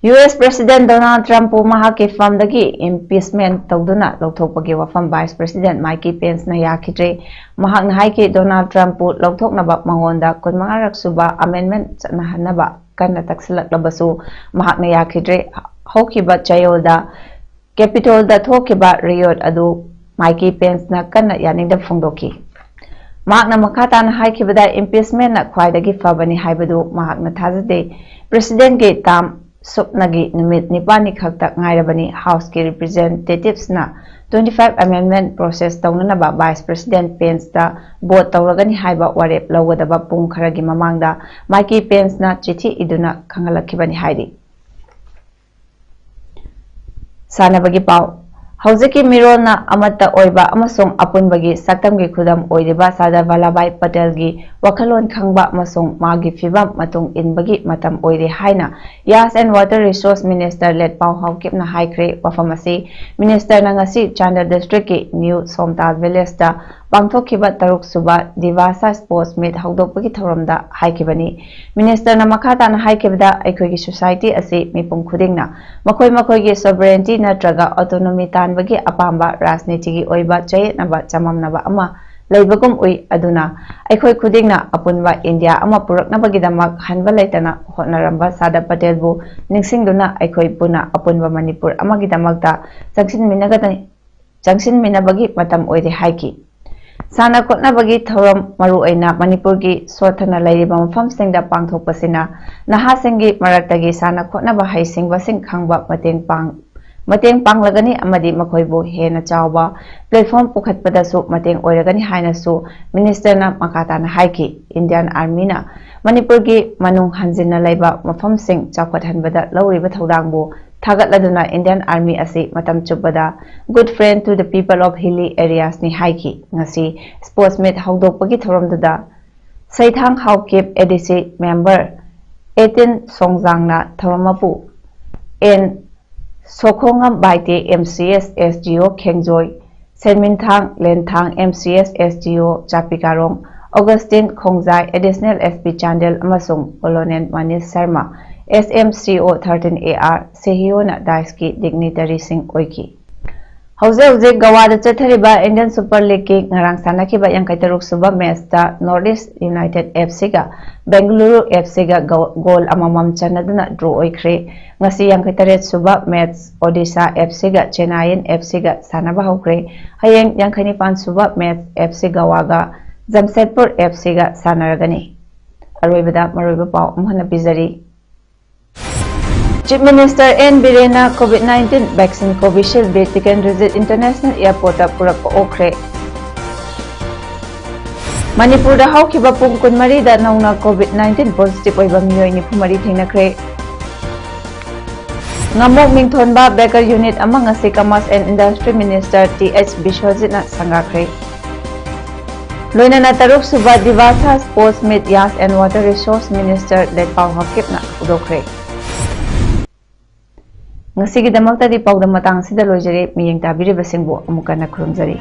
ꯌꯨ ꯑꯦꯁ ꯄ꯭ꯔꯦꯁꯤꯗꯦꯟꯠ ꯗꯣꯅꯥꯜꯗ ꯇ꯭ꯔꯝꯞꯄꯨ ꯃꯍꯥꯛꯀꯤ ꯐꯝꯗꯒꯤ ꯏꯝꯄꯤꯆꯃꯦꯟꯠ ꯇꯧꯗꯨꯅ ꯂꯧꯊꯣꯛꯄꯒꯤ ꯋꯥꯐꯝ ꯚꯥꯏꯁ ꯄ꯭ꯔꯦꯁꯤꯗꯦꯟꯠ ꯃꯥꯏꯛ ꯄꯦꯟꯁꯅ ꯌꯥꯈꯤꯗ꯭ꯔꯦ꯫ ꯃꯍꯥꯛꯅ ꯍꯥꯏꯈꯤ, ꯗꯣꯅꯥꯜꯗ ꯇ꯭ꯔꯝꯞꯄꯨ ꯂꯧꯊꯣꯛꯅꯕ ꯃꯉꯣꯟꯗ ꯀꯨꯟꯃꯉꯥꯔꯛ ꯁꯨꯕ ꯑꯃꯦꯟꯗꯃꯦꯟꯠ ꯆꯠꯅꯍꯟꯅꯕ ꯀꯟꯅ ꯇꯛꯁꯤꯜꯂꯛꯂꯕꯁꯨ ꯃꯍꯥꯛꯅ ꯌꯥꯈꯤꯗ꯭ꯔꯦ꯫ ꯍꯧꯈꯤꯕ ꯆꯌꯣꯜꯗ ꯀꯦꯄꯤꯇꯣꯜꯗ ꯊꯣꯛꯈꯤꯕ ꯔꯤꯑꯣꯠ ꯑꯗꯨ ꯃꯥꯏꯛ ꯄꯦꯟꯁꯅ ꯀꯟꯅ ꯌꯥꯅꯤꯡꯗꯕ ꯐꯣꯡꯗꯣꯛꯈꯤ꯫ ꯃꯍꯥꯛꯅ ꯃꯈꯥ ꯇꯥꯅ ꯍꯥꯏꯈꯤꯕꯗ, ꯏꯝꯄꯤꯆꯃꯦꯟꯠꯅ ꯈ꯭ꯋꯥꯏꯗꯒꯤ ꯐꯕꯅꯤ ꯍꯥꯏꯕꯗꯨ ꯃꯍꯥꯛꯅ ꯊꯥꯖꯗꯦ꯫ ꯄ꯭ꯔꯦꯁꯤꯗꯦꯟꯠꯀꯤ ꯇꯥꯔꯝ ꯁꯨꯞꯅꯒꯤ ꯅꯨꯃꯤꯠ ꯅꯤꯄꯥꯜꯅꯤ ꯈꯛꯇ ꯉꯥꯏꯔꯕꯅꯤ꯫ ꯍꯥꯎꯁꯀꯤ ꯔꯤꯄ꯭ꯔꯦꯖꯦꯟꯇꯦꯇꯤꯚꯁꯅ twenty five amendment process ꯇꯧꯅꯅꯕ ꯚꯥꯏꯁ ꯄ꯭ꯔꯦꯁꯤꯗꯦꯟꯠ ꯄꯦꯟꯁꯇ ꯚꯣꯠ ꯇꯧꯔꯒꯅꯤ ꯍꯥꯏꯕ ꯋꯥꯔꯦꯞ ꯂꯧꯒꯗꯕ ꯄꯨꯡ ꯈꯔꯒꯤ ꯃꯃꯥꯡꯗ ꯃꯥꯏꯛ ꯄꯦꯟꯁꯅ ꯆꯤꯊꯤ ꯏꯗꯨꯅ ꯈꯪꯍꯜꯂꯛꯈꯤꯕꯅꯤ ꯍꯥꯏꯔꯤ꯫ ꯁꯥꯟꯅꯕꯒꯤ ꯄꯥꯎ꯫ ꯍꯧꯖꯤꯛꯀꯤ ꯃꯤꯔꯣꯜꯅ ꯑꯃꯠꯇ ꯑꯣꯏꯕ ꯑꯃꯁꯨꯡ ꯑꯄꯨꯟꯕꯒꯤ ꯁꯛꯇꯝꯒꯤ ꯈꯨꯗꯝ ꯑꯣꯏꯔꯤꯕ ꯁꯔꯗꯥꯔ ꯚꯜꯂꯚꯚꯥꯏ ꯄꯇꯦꯜꯒꯤ ꯋꯥꯈꯜꯂꯣꯟ ꯈꯪꯕ ꯑꯃꯁꯨꯡ ꯃꯥꯒꯤ ꯐꯤꯕꯝ ꯃꯇꯨꯡ ꯏꯟꯕꯒꯤ ꯃꯇꯝ ꯑꯣꯏꯔꯦ ꯍꯥꯏꯅ Gas and Water Resource Minister ꯂꯦꯠꯄꯥꯎ ꯍꯥꯎꯀꯤꯞꯅ ꯍꯥꯏꯈ꯭ꯔꯦ꯫ ꯋꯥꯐꯝ ꯑꯁꯤ ꯃꯤꯅꯤꯁꯇꯔꯅ ꯉꯁꯤ ꯆꯥꯟꯗꯦꯜ ꯗꯤꯁꯇ꯭ꯔꯤꯛꯀꯤ ꯅ꯭ꯌꯨ ꯁꯣꯝꯇꯥꯜ ꯚꯤꯂꯦꯖꯇ ꯄꯥꯡꯊꯣꯛꯈꯤꯕ ꯇꯔꯨꯛ ꯁꯨꯕ ꯗꯤꯚꯥꯁꯥ ꯁ꯭ꯄꯣꯔꯠꯁ ꯃꯤꯠ ꯍꯧꯗꯣꯛꯄꯒꯤ ꯊꯧꯔꯝꯗ ꯍꯥꯏꯈꯤꯕꯅꯤ꯫ ꯃꯤꯅꯤꯁꯇꯔꯅ ꯃꯈꯥ ꯇꯥꯅ ꯍꯥꯏꯈꯤꯕꯗ, ꯑꯩꯈꯣꯏꯒꯤ ꯁꯣꯁꯥꯏꯇꯤ ꯑꯁꯤ ꯃꯤꯄꯨꯝ ꯈꯨꯗꯤꯡꯅ ꯃꯈꯣꯏ ꯃꯈꯣꯏꯒꯤ ꯁꯣꯚꯔꯦꯟꯇꯤ ꯅꯠꯇ꯭ꯔꯒ ꯑꯣꯇꯣꯅꯣꯃꯤ ꯇꯥꯟꯕꯒꯤ ꯑꯄꯥꯝꯕ ꯔꯥꯖꯅꯤꯇꯤꯒꯤ ꯑꯣꯏꯕ ꯆꯌꯦꯠꯅꯕ ꯆꯃꯝꯅꯕ ꯑꯃ ꯂꯩꯕꯒꯨꯝ ꯎꯏ꯫ ꯑꯗꯨꯅ ꯑꯩꯈꯣꯏ ꯈꯨꯗꯤꯡꯅ ꯑꯄꯨꯟꯕ ꯏꯟꯗꯤꯌꯥ ꯑꯃ ꯄꯨꯔꯛꯅꯕꯒꯤꯗꯃꯛ ꯍꯟꯕ ꯂꯩꯇꯅ ꯍꯣꯠꯅꯔꯝꯕ ꯁꯥꯔꯗꯥꯔ ꯄꯇꯦꯜꯕꯨ ꯅꯤꯡꯁꯤꯡꯗꯨꯅ ꯑꯩꯈꯣꯏ ꯄꯨꯟꯅ ꯑꯄꯨꯟꯕ ꯃꯅꯤꯄꯨꯔ ꯑꯃꯒꯤꯗꯃꯛꯇ ꯆꯪꯁꯤꯟꯃꯤꯟꯅꯒꯗꯅꯤ, ꯆꯪꯁꯤꯟꯃꯤꯟꯅꯕꯒꯤ ꯃꯇꯝ ꯑꯣꯏꯔꯦ ꯍꯥꯏꯈꯤ꯫ ꯁꯥꯟꯅ ꯈꯣꯠꯅꯕꯒꯤ ꯊꯧꯔꯝ ꯃꯔꯨꯑꯣꯏꯅ ꯃꯅꯤꯄꯨꯔꯒꯤ ꯁꯣꯠꯊꯅ ꯂꯩꯔꯤꯕ ꯃꯐꯝꯁꯤꯡꯗ ꯄꯥꯡꯊꯣꯛꯄꯁꯤꯅ ꯅꯍꯥꯁꯤꯡꯒꯤ ꯃꯔꯛꯇꯒꯤ ꯁꯥꯟꯅ ꯈꯣꯠꯅꯕ ꯍꯩꯁꯤꯡꯕꯁꯤꯡ ꯈꯪꯕ ꯃꯇꯦꯡ ꯄꯥꯡ-, ꯃꯇꯦꯡ ꯄꯥꯡꯂꯒꯅꯤ ꯑꯃꯗꯤ ꯃꯈꯣꯏꯕꯨ ꯍꯦꯟꯅ ꯆꯥꯎꯕ platform ꯄꯨꯈꯠꯄꯗꯁꯨ ꯃꯇꯦꯡ ꯑꯣꯏꯔꯒꯅꯤ ꯍꯥꯏꯅꯁꯨ ꯃꯤꯅꯤꯁꯇꯔꯅ ꯃꯈꯥ ꯇꯥꯅ ꯍꯥꯏꯈꯤ꯫ ꯏꯟꯗꯤꯌꯥꯟ ꯑꯥꯔꯃꯤꯅ ꯃꯅꯤꯄꯨꯔꯒꯤ ꯃꯅꯨꯡ ꯍꯟꯖꯤꯟꯅ ꯂꯩꯕ ꯃꯐꯝꯁꯤꯡ ꯆꯥꯎꯈꯠꯍꯟꯕꯗ ꯂꯧꯔꯤꯕ ꯊꯧꯗꯥꯡꯕꯨ ꯊꯥꯒꯠꯂꯗꯨꯅ ꯏꯟꯗꯤꯌꯥꯟ ꯑꯥꯔꯃꯤ ꯑꯁꯤ ꯃꯇꯝ ꯆꯨꯞꯄꯗ good friend to the people of hilly areas ꯅꯤ ꯍꯥꯏꯈꯤ꯫ ꯉꯁꯤ sports meet ꯍꯧꯗꯣꯛꯄꯒꯤ ꯊꯧꯔꯝꯗꯨꯗ ꯁꯩꯊꯥꯡ Haokip A D C member, eighteen ꯁꯣꯡꯖꯥꯡꯅ ꯊꯧꯔꯝ ꯃꯄꯨ, N ꯁꯣꯈꯣꯉꯝ Baite, M C S S D O ꯈꯦꯡꯖꯣꯏ, ꯁꯦꯟꯃꯤꯟꯊꯥꯡ ꯂꯦꯟꯊꯥꯡ, M C S S D O ꯆꯥꯄꯤꯀꯥꯔꯣꯡ, ꯑꯣꯒꯁꯇꯤꯟ ꯈꯣꯡꯖꯥꯏ, Additional S P Chandel, ꯑꯃꯁꯨꯡ Colonel Manish Sharma, S M C O thirteen A R ꯁꯦꯍꯤꯌꯣꯅ dais ꯀꯤ dignitary ꯁꯤꯡ ꯑꯣꯏꯈꯤ꯫ ꯍꯧꯖꯤꯛ ꯍꯧꯖꯤꯛ ꯒꯋꯥꯗ ꯆꯠꯊꯔꯤꯕ Indian Super League ꯀꯤ ꯉꯔꯥꯡ ꯁꯥꯟꯅꯈꯤꯕ ꯌꯥꯡꯈꯩ ꯇꯔꯨꯛ ꯁꯨꯕ match ꯇ North East United F C ꯒ Bengaluru F C ꯒ ꯒꯣ-, goal ꯑꯃꯃꯝ ꯆꯟꯅꯗꯨꯅ draw ꯑꯣꯏꯈ꯭ꯔꯦ꯫ ꯉꯁꯤ ꯌꯥꯡꯈꯩ ꯇꯔꯦꯠ ꯁꯨꯕ match Odisha F C ꯒ Chennaiyin F C ꯒ ꯁꯥꯟꯅꯕ ꯍꯧꯈ꯭ꯔꯦ꯫ ꯍꯌꯦꯡ ꯌꯥꯡꯈꯩ ꯅꯤꯄꯥꯟ ꯁꯨꯕ match F C ꯒꯋꯥꯒ Jamshedpur F C ꯒ ꯁꯥꯟꯅꯔꯒꯅꯤ꯫ ꯑꯔꯣꯏꯕꯗ ꯃꯔꯨꯑꯣꯏꯕ ꯄꯥꯎ ꯑꯃꯨꯛ ꯍꯟꯅ ꯄꯤꯖꯔꯤ꯫ Chief Minister N ꯕꯤꯔꯦꯟꯅ COVID nineteen vaccine Covishield B Tikendrajit International Airport ꯇ ꯄꯨꯔꯛꯄ ꯑꯣꯛꯈ꯭ꯔꯦ꯫ ꯃꯅꯤꯄꯨꯔꯗ ꯍꯧꯈꯤꯕ ꯄꯨꯡ ꯀꯨꯟꯃꯔꯤꯗ ꯅꯧꯅ COVID nineteen positive ꯑꯣꯏꯕ ꯃꯤꯑꯣꯏ ꯅꯤꯐꯨ ꯃꯔꯤ ꯊꯦꯡꯅꯈ꯭ꯔꯦ꯫ ꯉꯥꯃꯣꯛ ꯃꯤꯡꯊꯣꯟꯕ Baker Unit ꯑꯃ ꯉꯁꯤ Commerce and Industry Minister T H ꯕꯤꯁ꯭ꯋꯖꯤꯠꯅ ꯁꯪꯒꯥꯈ꯭ꯔꯦ꯫ ꯂꯣꯏꯅꯅ ꯇꯔꯨꯛ ꯁꯨꯕ Diwasa Sports Meet Yash and Water Resource Minister ꯂꯦꯠꯄꯥꯎ ꯍꯥꯀꯤꯞꯅ ꯍꯧꯗꯣꯛꯈ꯭ꯔꯦ꯫ ꯉꯁꯤꯒꯤꯗꯃꯛꯇꯗꯤ ꯄꯥꯎꯗꯝ ꯃꯇꯥꯡ ꯑꯁꯤꯗ ꯂꯣꯏꯖꯔꯦ꯫ ꯃꯤꯠꯌꯦꯡ ꯇꯥꯕꯤꯔꯤꯕꯁꯤꯡꯕꯨ ꯑꯃꯨꯛ ꯍꯟꯅ ꯈꯨꯔꯨꯝꯖꯔꯤ꯫